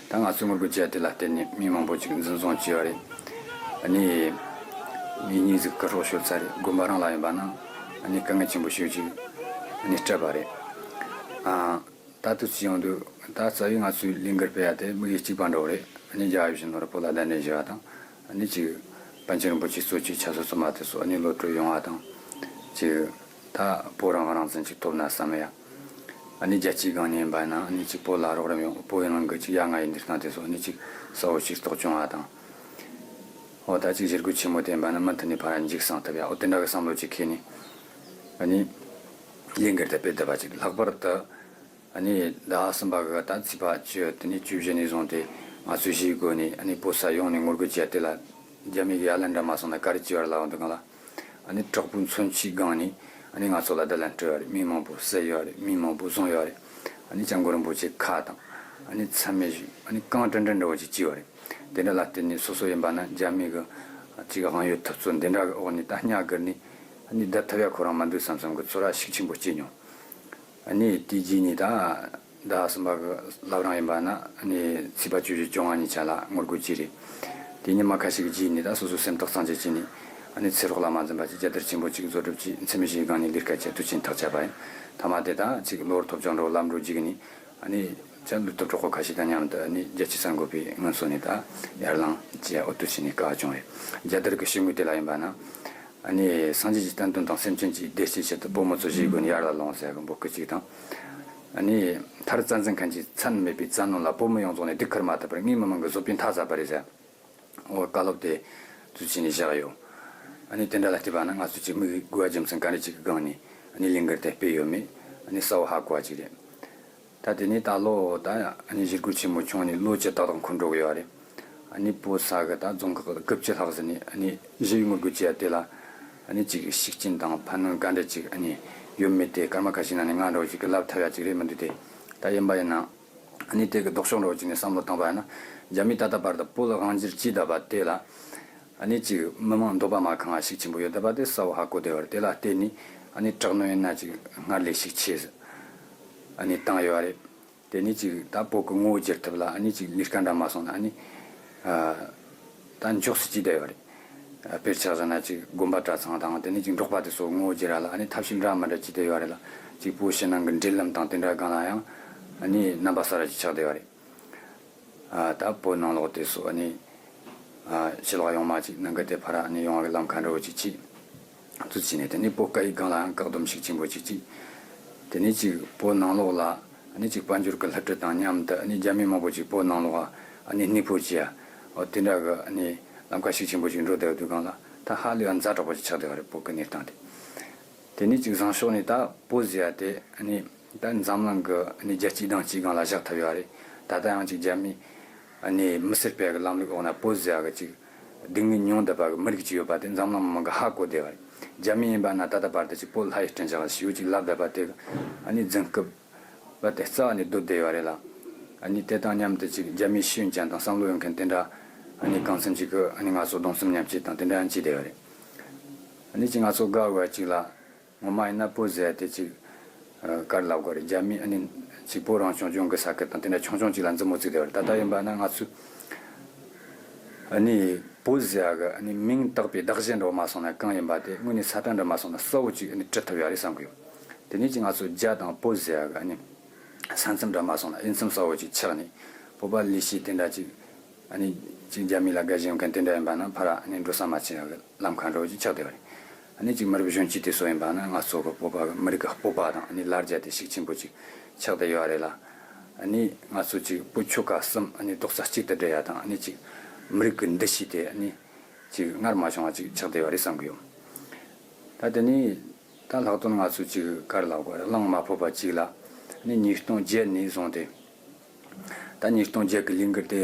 ད་ང་ཚོའི་ངོ་རྒོལ་བྱེད་ཡ་དེ་ལ་བརྟེན་ནས་མི་མང་པོ་ཅིག་འཛིན་བཟུང་བྱས་པ་རེད། ཨ་ནི་མི་གཉིས་ཟིག་སྐུ་སྲོག་ཤོར་ཚར་རེད། དགོན་པ་རང་ལ་ཡིན་པ་ན་ཨ་ནི་དཀའ་ངལ་ཆེན་པོ་ཞེ་པོ་ཅིག་ཨ་ནི་སྤྲད་པ་རེད། ཨ། ད་དུས་ཚོད་ཡོང་དུས་ད་རྩ་བའི་ང་ཚོའི་ལས་འགུལ་སྤེལ་ཡ་དེ་དམིགས་ཡུལ་གཅིག་པ་འདྲ་བོ་རེད། ཨ་ནི་རྒྱལ་བ་ཡིད་བཞིན་ནོར་བུ་བོད་ལ་གདན་འདྲེན་ཞུ་བ་དང་། ཨ་ནི་ཅིག་པཎ་ཆེན་རིན་པོ་ཆེ་གཙོས་ཀྱི་ཆབ་སྲིད་བཙོན་པ་དེ་ཚོ་ཨ་ནི་གློད་གྲོལ་ཡོང་བ་དང་། ཅིག་ད་བོད་རང་དབང་རང་བཙན་ཅིག་ཐོབ་ན་བསམ་ཡ། ཨ་ནི་རྒྱལ་སྤྱིའི་སྒང་ནས་ཡིན་པ་ན་ཨ་ནི་ཅིག་བོད་ལ་རོགས་རམ་ཡོང་། བོད་ཡུན་རིང་གི་ཅིག་ཡ་ང་ཡི་འདིར་སྟངས་དེ་ཚོ་ཨ་ནི་ཅིག་གསལ་བོ་ཞིག་རྟོགས་བྱུང་བ་དང་། འོ་ད་ཅིག་བཞེད་དགོས་ཆེན་མོ་དེ་ཡིན་པ་ན་མུ་མཐུད་ནས་ཕར་འཇིགས་སངས་ཐུབ་ཡ། འོ་དེ་འདྲ་གི་བསམ་བློ་ཅིག་འཁྱེར་ནས་ཨ་ནི་ལས་འགུལ་དེ་སྤེལ་བསྡད་པ་ཅིག། ལྷག་པར་དུ་ཨ་ནི་ཟླ་གསུམ་པ་གི་ད་ཚེས་པ་བཅུ་དེ་ནས་བཅུ་བཞི་ནས་བཟུང་སྟེ་ང་ཚོས་གཞིས་སྒོ་ནས་ཨ་ནི་བོད་ས་ཡོངས་ནས་ངོ་རྒོལ་བྱས་དེ་ལ་རྒྱ་མི་གི་ཡ་ལན་འདྲ་མ་སོང་ན་ག་རེ་བྱས་པ་རེད་ལབ་འདུག་ག་ལ། ཨ་ནི་དྲག་པོའི་མཚོན་ཆའི་སྒང་ནས་ཨ་ནི་ང་ཚོ་ལ་བརྡ་ལན་སྤྲད་ཡོད་རེད། མི་མང་པོ་བསད་ཡོད་རེད། མི་མང་པོ་བཟུང་ཡོད་རེད། ཨ་ནི་སྐྱབས་མགོན་རིན་པོ་ཆེ་ཁ་དང་ཨ་ནི་མཚན་སྨད་བཞུགས་ཨ་ནི་རྐང་བྲན་བྲན་འདྲ་བོ་ཅིག་བྱས་ཡོད་རེད། དེ་འདྲ་ལ་བརྟེན་ནས་སོ་སོ་ཡིན་པ་ན་རྒྱ་མི་གི་ཅིག་དབང་ཡོད་ཐུབ་ཚོད་འདི་འདྲ་གི་འོག་ནས་ད་སྙ་གིར་ནས་ཨ་ནི་བསྡད་ཐུབ་ཡ་ཁོ་རང་མི་འདུག་བསམ་བསམ་གི་ཚོར་བ་ཤུགས་ཆེན་པོ་སྐྱེས་མྱོང་། ཨ་ནི་དེའི་རྗེས་ནས་ད་ཟླ་གསུམ་པ་གི་བླ་བྲང་ཡིན་པ་ན་ཨ་ནི་ཚེས་པ་བཅུ་བཞི་བཅོ་ལྔ་ཉིན་ཆ་ལ་ངོ་རྒོལ་བྱས་རེད། དེ་ཉི་མ་ཁ་ཤས་ཀྱི་རྗེས་ནས་ད་སོ་སོའི་སེམས་ཐག་གཙང་བཅད་བྱས་ནས་ཨ་ནི་ཚེ་སྲོག་ལ་མ་འཛེམས་པ་ཅིག་རྒྱལ་དར་ཆེན་པོ་ཅིག་བཟོ་སྒྲུབ་ཀྱིས་འཚེ་མེད་བྱེད་སྒང་ནས་ལས་ཀ་བྱས་དུས་ཆེན་ཐག་བཅད་པ་ཡིན། མཐའ་མ་དེ་ད་ཅིག་གློ་བུར་ཐོལ་རྒྱག་འགྲོ་ལམ་འགྲོ་རྒྱུགས་ནས་ཨ་ནི་ཅག་ལུས་སྟོབས་གྲོགས་པོ་ཁ་ཤས་དང་མཉམ་དུ་ཨ་ནི་རྒྱལ་སྤྱིའི་གསར་འགོད་པའི་སྔོན་སོ་ནས་ད་ཡར་ལངས་བྱས་འོ་དུས་ཆེན་ནས་བཀའ་བྱུང་རེད། རྒྱལ་དར་གྱི་ཕྱི་ངོས་དེ་ལ་ཡིན་པ་ན། ཨ་ནི་སངས་རྒྱས་ཀྱི་བསྟན་དོན་དང་སེམས་ཅན་གྱི་བདེ་སྐྱིད་ཆེད་དུ་བོད་མི་ཚོ་གཞིས་སྒོ་ནས་ཡར་ལ་ལོངས་ཟེར་གི་འབོད་སྐུལ་གཅིག་དང་། ཨ་ནི་མཐར་བཙན་འཛུལ་མཁན་གྱི་མཚན་མེད་པའི་བཙན་གནོན་ལ་བོད་མི་ཡོངས་རྫོགས་ནས་ལྡིག་ཁུར་མ་ཐུབ་པར་ངའི་མི་མང་གི་བཟོད་པའི་མཐའ་ཟད་པ་རེད་ཟེར། འོ་བཀའ་སློབ་དེ་ཚུལ་ཆེན་ནས་བཞག་ཡོད། ཨ་ནི་དེ་འདྲ་ལ་བལྟས་པ་ན་ང་ཚོས་ཀྱི་དམིགས་དགོས་རྒྱུ་མཚན་ག་རེ་ཅིག་གི་སྒང་ནས་ཨ་ནི་ལས་འགུལ་དེ་སྤེལ་ཡོད་མེད་ཨ་ནི་གསལ་བོ་ཧ་གོ་བ་ཅིག་རེད། ད་དེ་ནས་ད་ལོ་ད་ཨ་ནི་བཞེད་སྒོ་ཆེན་མོ་བྱུང་ནས་ལོ་བཅུ་ཏག་ཏག་འཁོར་འགྲོ་གི་ཡོད་རེད། ཨ་ནི་བོད་ས་གི་ད་རྫོང་ཁག་དགུ་བཅུ་ལྷག་ཟིན་ནས་ཨ་ནི་ཞི་བའི་ངོ་རྒོལ་བྱས་ཡ་དེ་ལ་ཨ་ནི་ཅིག་ཤུགས་རྐྱེན་དང་ཕན་གནོད་ག་འདྲ་ཅིག་ཨ་ནི་ཡོད་མེད་དེ་སྐར་མ་ཁ་ཤས་ནང་ནས་ང་འདྲ་བོ་ཅིག་གི་ལབ་ཐུབ་ཡ་ཅིག་རེད་མི་འདུག་སྟེ། ད་ཡིན་པ་ཡིན་ན་ཨ་ནི་དེ་གི་ལྡོག་ཕྱོགས་འདྲ་བོ་ཅིག་ནས་བསམ་བློ་བཏང་པ་ཡིན་ན་རྒྱ་མིས་ད་ལྟ་བར་དུ་བོད་ལ་དབང་སྒྱུར་བྱས་བསྡད་པ་དེ་ལ་ཨ་ནི་ཅིག་མི་མང་འདོད་པ་མ་ཁེངས་པ་ཤུགས་ཆེན་པོ་ཡོད་བསྡད་པ་དེ་གསལ་བོ་ཧ་གོ་བསྡད་ཡོད་རེད། དེ་ལ་བརྟེན་ནས་ཨ་ནི་དྲག་གནོན་ཡིན་ན་ཅིག་སྔར་ལས་ཤུགས་ཆེ་ཨ་ནི་བཏང་ཡོད་རེད། དེ་ནས་ཅིག་ད་བོད་ཀྱི་ངོ་བོ་བསྒྱུར་ཐབས་ལ་ཨ་ནི་ཅིག་ལས་ཀ་འདྲ་མ་སོང་ན་ཨ་ནི་ཨ་ད་མགྱོགས་སུ་བྱས་བསྡད་ཡོད་རེད། ཨ་དཔེར་ཆ་བཞག་ན་ཅིག་དགོན་པ་གྲྭ་ཚང་དང་དེ་ནས་ཅིག་འབྲོག་པ་དེ་ཚོ་ངོ་བོ་བསྒྱུར་ཡ་ལ་ཨ་ནི་ཐབས་ཤེས་འདྲ་མི་འདྲ་བྱས་བསྡད་ཡོད་རེད་ལ། ཅིག་བོད་ཕྱི་ནང་གི་འབྲེལ་ལམ་དང་དེ་འདྲ་སྒང་ལ་ཡང་ཨ་ནི་རྣམ་པ་གསར་བ་ཅིག་ཆགས་བསྡད་ཡོད་རེད། ཨ་ད་བོད་ནང་ལོགས་དེ་ཚོ་ཨ་ནི་ཨ་ཕྱི་ལོགས་ཡོང་མ་ཅིག་ནང་གི་དེ་ཕར་ཨ་ནི་ཡོང་བ་གི་ལམ་ཁ་འདྲ་བོ་ཅིག་ཅིག་ཚུལ་བྱས་ནས་དེ་ནས་བོད་སྐད་ཡིག་སྒང་ལ་ཡང་བཀག་སྡོམ་ཤུགས་ཆེན་པོ་ཅིག་ཅིག། དེ་ནས་ཅིག་བོད་ནང་ལོགས་ལ་ཨ་ནི་ཅིག་དཔལ་འབྱོར་གི་སླུ་བྲིད་དང་མཉམ་དུ་ཨ་ནི་རྒྱ་མི་མང་པོ་ཅིག་བོད་ནང་ལོགས་ཨ་ནི་གནས་སྤོ་བྱས་ཡ། འོ་དེ་འདྲ་གི་ཨ་ནི་ལམ་ཁ་ཤུགས་ཆེན་པོ་ཅིག་འགྲོ་བསྡད་ཡོད་དུས་སྒང་ལ་ད་ཧ་ལས་པ་ཛ་དྲག་པོ་ཅིག་ཆགས་བསྡད་ཡོད་རེད་བོད་ཀྱི་གནས་སྟངས་དེ། དེ་ནས་ཅིག་བཟང་ཕྱོགས་ནས་ད་བོད་ཟེར་ཡ་དེ་ཨ་ནི་ད་འཛམ་གླིང་གི་ཨ་ནི་རྒྱལ་སྤྱིའི་གདེང་ཅིག་སྒང་ལ་བཞག་ཐུབ་ཡོད་རེད། ད་ལྟ་ཡང་ཅིག་རྒྱ་མི་ཨ་ནི་མི་སེར་སྤེལ་གི་ལམ་ལུགས་འོག་ན་བོད་ཟེར་ཡ་གི་ཅིག་སྡུག་བསྔལ་མྱོང་བསྡད་པ་གི་མི་རིགས་ཅིག་ཡོད་པ་དེ་འཛམ་གླིང་མི་མང་གི་ཧ་གོ་བསྡད་པ་རེད། རྒྱ་མི་ཡིན་པ་ན་ད་ལྟ་བར་དུ་ཅིག་བོད་ལྷ་ཡི་སྤྲིན་བཞག་ཞེས་ཅིག་ལབ་བསྡད་པ་དེ་གི་ཨ་ནི་རྫུན་རྐུབ་པ་དེ་རྩ་བ་ནས་སྡོད་བསྡད་ཡོད་རེད་ལ། ཨ་ནི་དེ་དང་མཉམ་དུ་ཅིག་རྒྱ་མིའི་ཤེས་ཡོན་ཅན་དང་བསམ་བློ་ཡོད་མཁན་དེ་འདྲ་ཨ་ནི་གང་འཚམ་ཅིག་གི་ཨ་ནི་ང་ཚོ་གདུང་སེམས་མཉམ་སྐྱེད་དང་དེ་འདྲ་ཡང་བྱས་བསྡད་ཡོད་རེད། ཨ་ནི་ཅིག་ང་ཚོ་དགའ་འོས་པ་ཅིག་ལ། ངོ་མ་ཡིན་ན་བོད་ཟེར་ཡ་དེ་ཅིག་ཨ་ག་རེ་ལབ་དགོས་རེད། རྒྱ་མི་ཨ་ནི་ཅིག་བོད་རང་སྐྱོང་ལྗོངས་ཀྱི་ས་ཁུལ་དང་དེ་འདྲ་ཆུང་ཆུང་ཅིག་ལ་མཛུབ་མོ་བཙུགས་བསྡད་པ་རེད། ད་ལྟ་ཡིན་པ་ན་ང་ཚོས་ཨ་ནི་བོད་ཟེར་ཡ་གི་ཨ་ནི་མིང་བཏགས་པའི་གདགས་གཞི་འདྲ་བོ་མ་སོང་ན་གང་ཡིན་པ་དེ་དངོས་གནས་ས་ཁྲ་འདྲ་མ་སོང་ན་གསལ་བོ་ཅིག་ཨ་ནི་བྲི་ཐུབ་ཡ་རེད་བསམ་གི་ཡོད། དེ་ནས་ཅིག་ང་ཚོ་རྒྱ་དང་བོད་ཟེར་ཡ་གི་ཨ་ནི་ས་མཚམས་འདྲ་མ་སོང་ན་དབྱེ་མཚམས་གསལ་བོ་ཅིག་ཆགས་ནས་བོད་པ་ལས་བྱེད་དེ་འདྲ་ཅིག་ཨ་ནི་ཅིག་རྒྱ་མི་ལ་དགའ་ཞེན་ཡོད་མཁན་དེ་འདྲ་ཡིན་པ་ན་ཕར་ཨ་ནི་འགྲོ་ས་མ་ཆེ་ཡ་གི་ལམ་ཁ་འདྲ་བོ་ཅིག་ཆགས་བསྡད་པ་རེད། ཨ་ནི་ཅིག་མི་རབས་གཞོན་སྐྱེས་དེ་ཚོ་ཡིན་པ་ན་ང་ཚོ་གི་བོད་པ་གི་མི་རིགས་ཀྱི་སྤོབས་པ་དང་ཨ་ནི་ལ་རྒྱ་དེ་ཤུགས་ཆེན་པོ་ཅིག་ཆགས་བསྡད་ཡོད་རེད་ལ། ཨ་ནི་ང་ཚོ་ཅིག་བོད་ཆོལ་ཁ་གསུམ་ཨ་ནི་རྡོག་རྩ་གཅིག་ཏུ་སྒྲིལ་ཡ་དང་ཨ་ནི་ཅིག་མི་རིགས་ཀྱི་འདུ་ཤེས་དེ་ཨ་ནི་ཅིག་སྔར་མ་བྱུང་བ་ཅིག་ཆགས་བསྡད་ཡོད་རེད་བསམ་གི་ཡོད། ད་དེ་ནས་ད་ལྷག་དོན་ང་ཚོ་ཅིག་ག་རེ་ལབ་དགོས་རེད། གླེང་མ་ཕོད་པ་ཅིག་ལ་ཨ་ནི་ཉིས་སྟོང་བརྒྱད་ནས་བཟུང་སྟེ། ད་ཉིས་སྟོང་བརྒྱད་གི་ལས་འགུལ་དེ་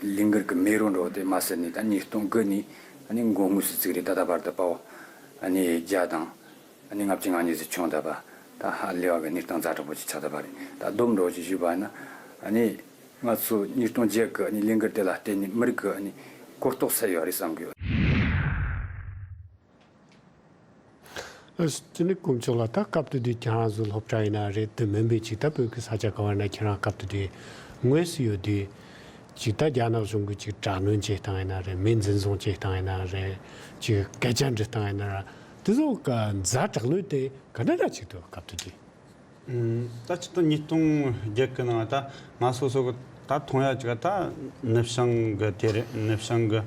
ལས་འགུལ་གི་མེ་རོ་འདྲ་བོ་དེ་མ་ཟད་ནས་ད་ཉིས་སྟོང་དགུ་ནས་ཨ་ནི་མགོ་དངོས་སུ་བཙུགས་རེད། ད་ལྟ་བར་དུ་དཔའ་བོ་ཨ་ནི་བརྒྱ་དང་ཨ་ནི་ལྔ་བཅུ་ང་གཉིས་ཟིག་བྱུང་བསྡད་པ། ད་ཧ་ལས་པ་གི་གནས་སྟངས་ཛ་དྲག་པོ་ཅིག་ཆགས་བསྡད་པ་རེད། ད་སྡོམ་འདྲ་བོ་ཅིག་ཞུས་པ་ཡིན་ན་ཨ་ནི་ང་ཚོ་ཉིས་སྟོང་བརྒྱད་གི་ཨ་ནི་ལས་འགུལ་དེ་ལ་བརྟེན་ནས་མི་རིགས་གི་ཨ་ནི་གོ་རྟོགས་སད་ཡོད་རེད་བསམ་གི་ཡོད། ཨ་དེ་ནས་དཀོན་མཆོག་ལགས། ད་སྐབས་དེ་དུས་ཁྱེད་རང་ཚོ་སློབ་གྲྭ་ཡིན་ན་རེད། དེ་མིན་པའི་ཅིག་ད་བོད་ཀྱི་ས་ཆ་ག་བ་ན་ཁྱེད་རང་སྐབས་དེ་དུས་དངོས་སུ་ཡོད་དུས་ཅིག་ད་རྒྱ་ནག་གཞུང་གིས་ཅིག་དྲག་གནོན་བྱེད་སྟངས་ཡིན་ན་རེད། མི་འཛིན་བཟུང་བྱེད་སྟངས་ཡིན་ན་རེད། ཅིག་སྐད་ཆ་འདྲི་སྟངས་ཡིན་ན་ར་དེ་ཚོ་ག་ཛ་དྲག་ལོས་དེ་ག་འདྲ་འདྲ་ཅིག་འདུག་སྐབས་དེ་དུས། ཨུམ། ད་ཅི་ད་ཉིས་སྟོང་བརྒྱད་གི་ནང་ད་ང་སོ་སོ་གི་ད་མཐོང་ཡ་ཅིག་ད་ནུབ་བྱང་གི་དེ་རེད། ནུབ་བྱང་གི་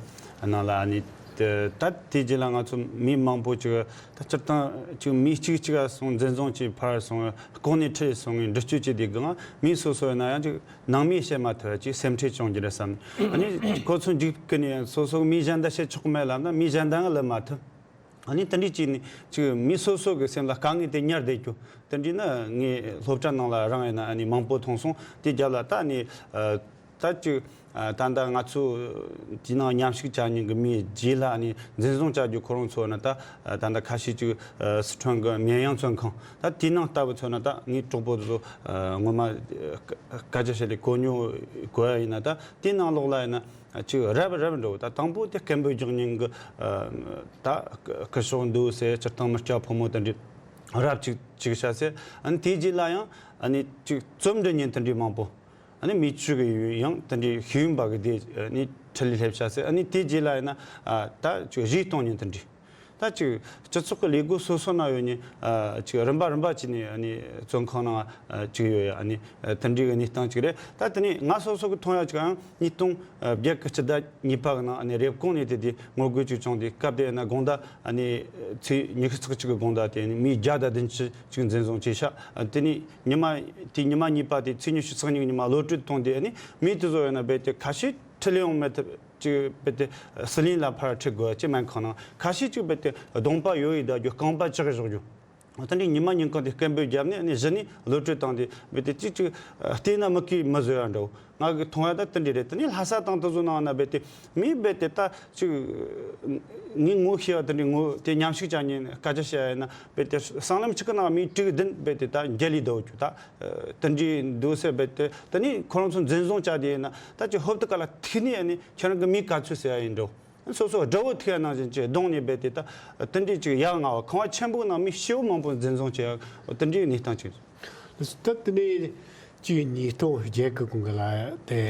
ནང་ལ་ཨ་ནི་ ད་དེ་རྗེས་ལ་ང་ཚོ་མི་མང་པོ་ཅིག་ད་སྤྱིར་བཏང་ཅིག་མི་གཅིག་གཅིག་ག་སོང་འཛིན་བཟུང་བྱས་ཕར་སོང་ལྐོག་ནས་ཁྲིད་སོང་བའི་འདྲི་གཅོད་བྱས་དེ་གང་མི་སོ་སོ་ཡིན་ན་ཡང་ཅིག་ནང་མིས་བཤད་མ་ཐུབ་ཅིག་སེམས་ཁྲལ་བྱུང་རྒྱུ་རེད་བསམ། ཨ་ནི་ཁོ་ཚོ་འཇིགས་ཀྱི་ནས་སོ་སོ་མི་གཞན་དག་བཤད་ཆོག་མེད་ལབ་ན་མི་གཞན་དག་ལབ་མ་ཐུབ། ཨ་ནི་དེ་འདྲའི་ཅིག་ནི་ཅིག་མི་སོ་སོ་གི་སེམས་ལ་དཀའ་ངལ་དེ་ཉར་བསྡད་རྒྱུ་དེ་འདྲའི་ནི་ངས་སློབ་གྲྭ་ནང་ལ་རང་ཡིན་ན་ཨ་ནི་མང་པོ་མཐོང་སོང་། དེ་རྒྱབ་ལ་ད་ནི་ད་ཅིག་ད་ལྟ་ང་ཚོ་དེ་ནང་མཉམ་ཞུགས་བྱ་མྱོང་གི་མིའི་རྗེས་ལ་ཨ་ནི་འཛིན་བཟུང་བྱ་རྒྱུ་ཁོ་རང་ཚོ་ནི་ད་ད་ལྟ་ཁ་ཤས་ཅིག་སི་ཁྲོན་གི་ཉེ་ཡང་བཙོན་ཁང་ད་དེ་ནང་ལྟ་བུ་ཚོ་ནི་ད་ངའི་གྲོགས་པོ་ཚོ་ངོ་མ་སྐད་ཆ་བཤད་ལས་གོ་མྱོང་གོ་ཡ་ཡིན་ན་ད་དེ་ནང་ལོགས་ལ་ཡིན་ན། ཅིག་རབ་རབ་འགྲོ་ད་དང་པོ་དེ་སྐད་འབོད་རྒྱག་མྱོང་གི་ད་སྐུ་ཞབས་འདུག་ཟེར་སྤྱིར་བཏང་མི་སྐྱ་ཕོ་མོ་དེ་འདྲའི་རབ་ཅིག་ཅིག་བྱ་ཟེར། ཨ་ནི་དེའི་རྗེས་ལ་ཡང་ཨ་ནི་ཅིག་རྩོམ་འབྲི་མྱོང་དེ་འདྲའི་མང་པོ། ཨ་ནི་མི་ཆོས་ཀྱི་ཡང་དེ་འདྲའི་ཤེས་ཡོན་པ་གི་དེ་ནི་ཁྲིད་ལས་སླེབས་བྱ་ཟེར། ཨ་ནི་དེའི་རྗེས་ལ་ཡིན་ན་ད་ཅིག་གཞས་གཏོང་མྱོང་དེ་འདྲའི། ད་ཅིག་སྤྱི་ཚོགས་ཀྱི་ལས་སྒོ་སོ་སོ་ན་ཡོད་ནི་ཅིག་རིམ་པ་རིམ་པ་བྱས་ནས་ཨ་ནི་བཙོན་ཁང་ནང་ཅིག་ཡོད་ཡ་ཨ་ནི་དེ་འདྲའི་གི་གནས་སྟངས་ཅིག་རེད། ད་དེ་ནས་ང་སོ་སོ་གི་མཐོང་ཡ་ཅིག་ཡང་ཉིས་སྟོང་བརྒྱད་ཀྱི་སྤྱི་ཟླ་གཉིས་པ་གི་ནང་ཨ་ནི་རེབ་གོང་ནས་དེ་དེ་ངོ་རྒོལ་ཅིག་བྱུང་དེ་སྐབས་དེ་ན་དགོང་དག་ཨ་ནི་ཚེས་ཉི་ཤུ་རྩ་གཅིག་གི་དགོང་དག་དེ་ནི་མི་བརྒྱ་དང་བདུན་ཅུ་ཅིག་འཛིན་བཟུང་བྱས་ཤག་དེ་ནས་ཉི་མ་དེ་ཉི་མ་གཉིས་པ་དེ་ཚེས་ཉི་ཤུ་རྩ་གཉིས་གི་ཉི་མ་གློད་གྲོལ་བཏང་དེ་ཨ་ནི་མི་དེ་ཚོ་ཡོད་ན་རྦད་དེ་ཁ་ཤས་ཁྲིད་ལས་ཡོང་མེད་ཐུབ། ཅིག་རྦད་དེ་ཟི་ལིང་ལ་ཕར་ཁྲིད་དགོས་ཅེས་སྨན་ཁང་ནང་ཁ་ཤས་ཅིག་རྦད་དེ་གདོང་པ་ཡོ་ཡི་བརྡབ་རྒྱུ་རྐང་པ་བཅག་བཞག་རྒྱུ། ད་ནི་ཉི་མ་ཉིན་གང་དེ་སྐད་འབོད་བརྒྱབ་ནས་ནི་གཞི་ནས་གློད་གྲོལ་བཏང་དེ་རྦད་དེ་ཅིག་ཅིག་བལྟས་ན་མི་གིས་མི་བཟོད་ཡ་འདྲ་བོ་ང་གི་མཐོང་ཡ་ད་དེ་འདྲ་རེད། དེ་ནི་ལྷ་ས་དང་དེ་ཚོ་ནང་ན་རྦད་དེ་མི་རྦད་དེ་ད་ཅིག་ངས་ངོ་ཤེས་པ་དེ་འདྲ་ངོ་དེ་མཉམ་ཞུགས་བྱ་ཉན་སྐད་ཆ་བཤད་ཡ་ཡིན་ན་རྦད་དེ་སྲང་ལམ་གཅིག་གི་ནང་མི་དྲུག་བདུན་རྦད་དེ་ད་འགྱེལ་ལས་འདུག་རྒྱུ་ད། དེ་འདྲའི་འདུག་ཟེར་བས་དེ་དེ་ནི་ཁོ་རང་ཚོ་འཛིན་བཟུང་བྱ་དེ་ཡིན་ན་ད་ཅི་ཧོབ་ཏེ་ག་ལ་ཐིག་ནི་ཨ་ནི་ཁྱེད་རང་གི་མིང་ག་ཚོད་ཟེར་ཡ་ཡིན་འགྲོ། སོ་སོ་དགྲ་བོ་ཐིག་ཡ་ནང་བཞིན་ཅི་གདོང་ནས་བས་དེ་ད་དེ་འདྲའི་ཅིག་ཡ་ང་བ་ཁང་བ་ཆེན་པོའི་ནང་མི་ཤི་བོ་མང་པོ་འཛིན་བཟུང་བྱས་ཡ་དེ་འདྲའི་གནས་སྟངས་ཅིག་ད་དེ་ནས་ཅིག་ཉིས་སྟོང་བརྒྱད་གི་གོང་གི་ལ་དེ་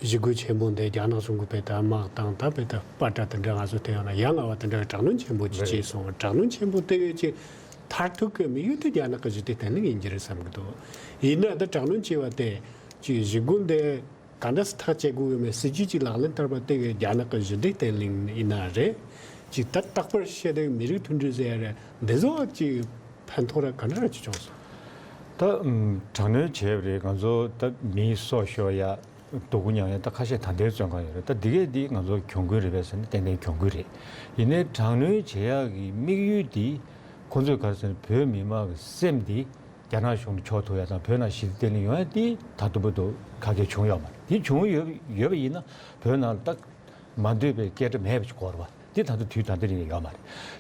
ཞི་རྒོལ་ཆེན་པོ་འདི་རྒྱ་ནག་གཞུང་གི་བས་ད་དམག་དང་ད་བས་ད་པ་ཏྲ་དེ་འདྲ་ང་ཚོ་དེ་ཡང་ན་ཡ་ང་བ་དེ་འདྲ་དྲག་གནོན་ཆེན་པོ་ཅིག་བྱས་སོང་། དྲག་གནོན་ཆེན་པོ་དེ་གས་ཅིག་མཐར་ཐུག་གི་དམིགས་ཡུལ་དེ་རྒྱ་ནག་གི་ཞི་བདེ་བརྟན་ལྷིང་ཡིན་གྱི་རེད་བསམ་གི་འདུག་ཡིན་ན་ད་དྲག་གནོན་བྱས་པ་དེ་ཅིག་ཞི་རྒོལ་འདི་ག་འདྲ་སེ་ཐག་བཅད་དགོས་ཡོད་མེད་སྲིད་ཇུས་ཅིག་ལག་ལེན་བསྟར་བ་དེ་གི་རྒྱ་ནག་གི་ཞི་བདེ་བརྟན་ལྷིང་ཡིན་ན་རེད། ཅིག་ད་རྟག་པར་བཤད་དེ་མི་རིགས་མཐུན་སྒྲིལ་ཟེར་ཡ་རེད། འདི་ཚོ་ཅིག་ཕན་ཐོགས་ར་ག་འདྲ་ར་ཅིག་བྱུང་སོང་། ད་ཨམ་དྲག་གནོན་བྱས་པ་རེད། ང་ཚོ་ད་མིའི་སྲོག་ཤོར་ཡ་སྡུག་གུ་མྱངས་ཡ་ད་ཁ་ཤས་ད་ལྟའི་བཙོན་ཁང་ཡོད་རེད། ད་འདི་གས་འདི་ང་ཚོ་གྱོང་གུན་རེད་པས་ཟེར་ན་ཏན་ཏན་གྱོང་གུན་རེད། ཡིན་ནའི་དྲག་གནོན་བྱེད་ཡག་གི་དམིགས་ཡུལ་འདི་ཁོ་ཚོས་ག་རེ་ཟེར་ན་བོད་མི་མང་གི་སེམས་འདི་རྒྱ་ནག་གཞུང་ལ་འཕྱོག་ཐུབ་ཡ་དང་བོད་ནང་ཞི་བདེ་བརྟན་ལྷིང་ཡོང་ཡ་འདི་ད་དུང་བར་དུ་ག་གེ་བྱུང་ཡོད་མ་རེད། འདི་བྱུང་ཡོད་ཡོད་པ་ཡིན་ན་བོད་ནང་ལ་ད་མ་འདོད་པའི་སྐད་སྒྲ་མེད་པ་ཞིག་གོ་རེད་པ། འདི་ད་ལྟ་དུས་ད་ལྟ་རིང་ཡོད་མ་རེད།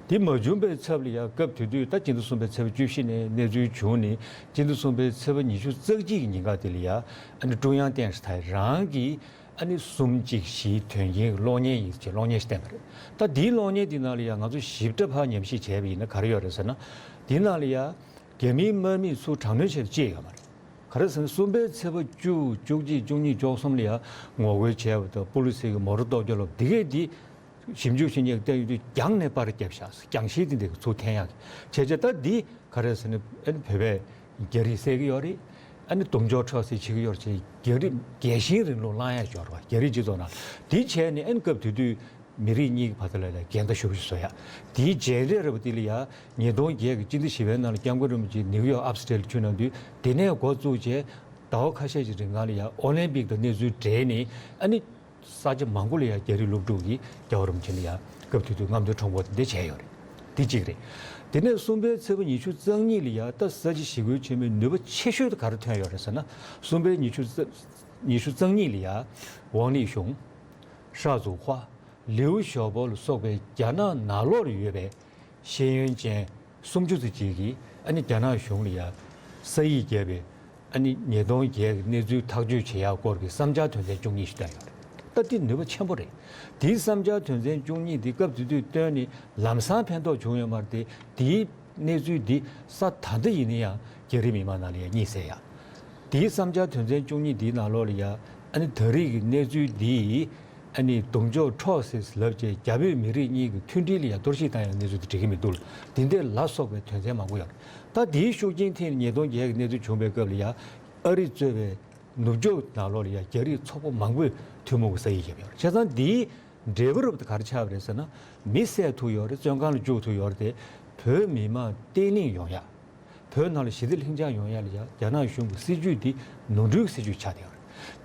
འདི་མ་བྱུང་པའི་ཚབ་ལ་ཡ་སྐབས་དེ་དུས་ད་སྤྱི་ཟླ་གསུམ་པའི་ཚེས་པ་བཅུ་བཞི་ནས་གནས་ཚུལ་བྱུང་ནས་སྤྱི་ཟླ་གསུམ་པའི་ཚེས་པ་ཉི་ཤུ་རྩ་གཅིག་གི་ཉིན་ཀ་དེ་ལ་ཡ་ཨ་ནི་ཀྲུང་དབྱང་ཏེང་ཧྲི་ཐའེ་རང་གིས་ཨ་ནི་གསུམ་གཅིག་བཞིའི་དོན་རྐྱེན་གྱི་གློག་བརྙན་ཡིན་ཅེས་གློག་བརྙན་ཞིག་བསྟན་པ་རེད། ད་འདིའི་གློག་བརྙན་འདི་ནང་ལ་ཡ་ང་ཚོ་ཞིབ་ཕྲ་ཕར་ཉམས་ཞིབ་བྱས་པ་ཡིན་ན་ག་རེ་ཡོད་རེད་ཟེར་ན། འདི་ནང་ལ་ཡ་རྒྱ་མིའི་དམག་མིས་ཚུར་དྲག་གནོན་བྱས་པ་ཅིག་ཡོད་མ་རེད། ག་རེ་ཟེར་ན་གསུམ་པའི་ཚེས་པ་བཅུ་བཅུ་གཅིག་བཅུ་གཉིས་བཅུ་གསུམ་ལ་ཡ་ངོ་རྒོལ་བྱས་པ་དང་པུ་ལི་སི་གི་མོ་ཊ་གཏོར་རྒྱག་ལབ་འདི་གས་འདི་ཞིབ་འཇུག་བྱེད་མཁན་གྱིས་བལྟས་ཡོང་དུས་རྒྱང་ནས་པར་བརྒྱབ་བཞག་རྒྱང་ཤེལ་དེ་འདྲ་ཚུར་འཐེན་ཡག་གི་བྱས་རྗེས་ད་འདི་ག་རེ་ཟེར་ན་ཨ་ནི་བོད་པས་རྒྱ་རིགས་བསད་ཀྱི་ཡོད་རེད། ཨ་ནི་དུམ་གྲ་འཕྲོག་བསྲེགས་བྱེད་ཀྱི་ཡོད་རེད་ཅེས་རྒྱ་རིགས་རྒྱལ་ཞེན་རིང་ལུགས་བསླང་ཡག་ཡོད་རེད་པ། རྒྱ་རིགས་སྤྱི་ཚོགས་ནང་འདི་བྱས་ནས་ཨ་ནི་སྐབས་དེ་དུས་མི་རིགས་གཉིས་ཀྱི་བར་དུ་ལ་ལ་འགལ་ཟླ་ཞེ་པོ་ཞིག་བཟོ་ཡག་འདིའི་རྗེས་འབྲས་རེད་པ། དེ་ལ་ཡ་ཉིས་སྟོང་བརྒྱད་ཀྱི་སྤྱི་ཟླ་བཞི་པའི་ནང་ལ་སྐྱབས་མགོན་རིན་པོ་ཆེ་ནིའུ་ཡོག་ཨབ་སི་ཊེལ་ལ་བྱོན་གནང་དུས་དེ་ནས་འགོ་བཙུགས་བྱས་ཟླ་བ་ཁ་ཤས་ཀྱི་རིང་ལ་ཡ་ཨོ་ལིམ་པིག་དང་གནས་ཚུལ་འབྲེལ་ནས་ཨ་ནི་ས་ཆ་མང་པོ་ལ་ཡ་རྒྱ་རིགས་སློབ་ཕྲུག་གིས་རྒྱལ་བ་རིན་པོ་ཆེ་ལ་ཡ་སྐབས་དེ་དུས་རྔམ་སྟོན་ཁྲོམ་སྐོར་དེ་འདྲ་བྱས་ཡོད་རེད། དེ་གཅིག་རེད། དེ་ནས་གསུམ་པའི་ཚེས་པ་ཉི་ཤུ་རྩ་གཉིས་ལ་ཡ་ད་ས་བྱི་ཞི་རྒོལ་ཆེན་མོའི་ནུས་པ་ཆེ་ཤོས་དེ་ག་རེ་ཐོན་ཡོད་རེད་ཟེར་ན། གསུམ་པའི་ཉི་ཤུ་རྩ་ཉི་ཤུ་རྩ་གཉིས་ལ་ཡ་ཝང་ལི་ཞུང་། ཧྲ་ཙུའུ་ཧྭ། ལིའུ་ཞའོ་པོ་ལ་སོགས་པའི་རྒྱ་ནག་ནང་ལོགས་ལ་ཡོད་པའི་ཤེས་ཡོན་ཅན་སུམ་ཅུ་ཙམ་ཅིག་གིས་ཨ་ནི་རྒྱ་ནག་གཞུང་ལ་ཡ་ས་ཡིག་བརྒྱབ་པའི་ཨ་ནི་ཉིས་སྟོང་བརྒྱད་ཀྱི་གནས་ཚུལ་ཐག་གཅོད་བྱེད་ཡག་སྐོར་གྱི་བསམ་འཆར་དོན་ཚན་བཅུ་གཉིས་ཤིག་བཏོན་ཡོད་རེད། ད་འདི་ནུས་པ་ཆེན་པོ་རེད། དེའི་བསམ་འཆར་དོན་ཚན་བཅུ་གཉིས་འདི་སྐབས་དེ་དུས་བཏོན་ནས་ལམ་སང་ཕན་ཐོགས་བྱུང་ཡོད་མ་རེད་དེ། དེའི་གནས་ཚུལ་འདི་ས་ད་ལྟ་ཡིན་ན་ཡང་རྒྱ་རིགས་མི་མང་ནང་ལ་ཡང་རྙེད་སྲིད་ཡ། དེའི་བསམ་འཆར་དོན་ཚན་བཅུ་གཉིས་འདིའི་ནང་ལོགས་ལ་ཡ་ཨ་ནི་ད་རེས་ཀྱི་གནས་ཚུལ་འདིས་ཨ་ནི་གདོང་ཕྱོགས་འཕྲོག་སྲིད་ལབ་བྱས་རྒྱ་བོད་མི་རིགས་གཉིས་ཀྱི་མཐུན་སྒྲིལ་ལ་ཡ་གཏོར་བཤིག་བཏང་ཡ་གནས་ཚུལ་དེ་འགྲིག་གི་མི་འདུག་དེ་འདྲ་ལ་སོགས་པའི་དོན་ཚན་མང་པོ་ཡོད་རེད། ད་དེའི་ཤུགས་རྐྱེན་ཐེབས་ནས་ཉིས་སྟོང་བརྒྱད་ཀྱི་གནས་ཚུལ་བྱུང་བའི་སྐབས་ལ་ཡ་ཨ་རི་གཙོས་པའི་ནུབ་ཕྱོགས་ནང་ལོགས་ལ་ཡ་རྒྱ་རིགས་ཚོགས་པ་མང་པོས་ཐུན་མོང་གི་ས་ཡིག་བརྒྱབ་ཡོད་རེད། བྱས་ཙང་འདིའི་ འབྲས་བུ་རབ་ཏུ་ག་རེ་ཆགས་པ་རེད་ཟེར་ན། མི་བསད་ཐུབ་ཡོད་རེད། བཙོན་ཁང་ལ་བཅུག་ཐུབ་ཡོད་རེད་དེ། བོད་མི་མང་བརྟན་ལྷིང་ཡོང་ཡ། བོད་ནང་ལ་ཞི་བདེ་ལྷིང་འཇགས་ཡོང་ཡ་ལ་ཡ་རྒྱ་ནག་གཞུང་གི་སྲིད་ཇུས་འདི་ནོར་འཁྲུལ་གྱི་སྲིད་ཇུས་ཆགས་བསྡད་ཡོད་རེད།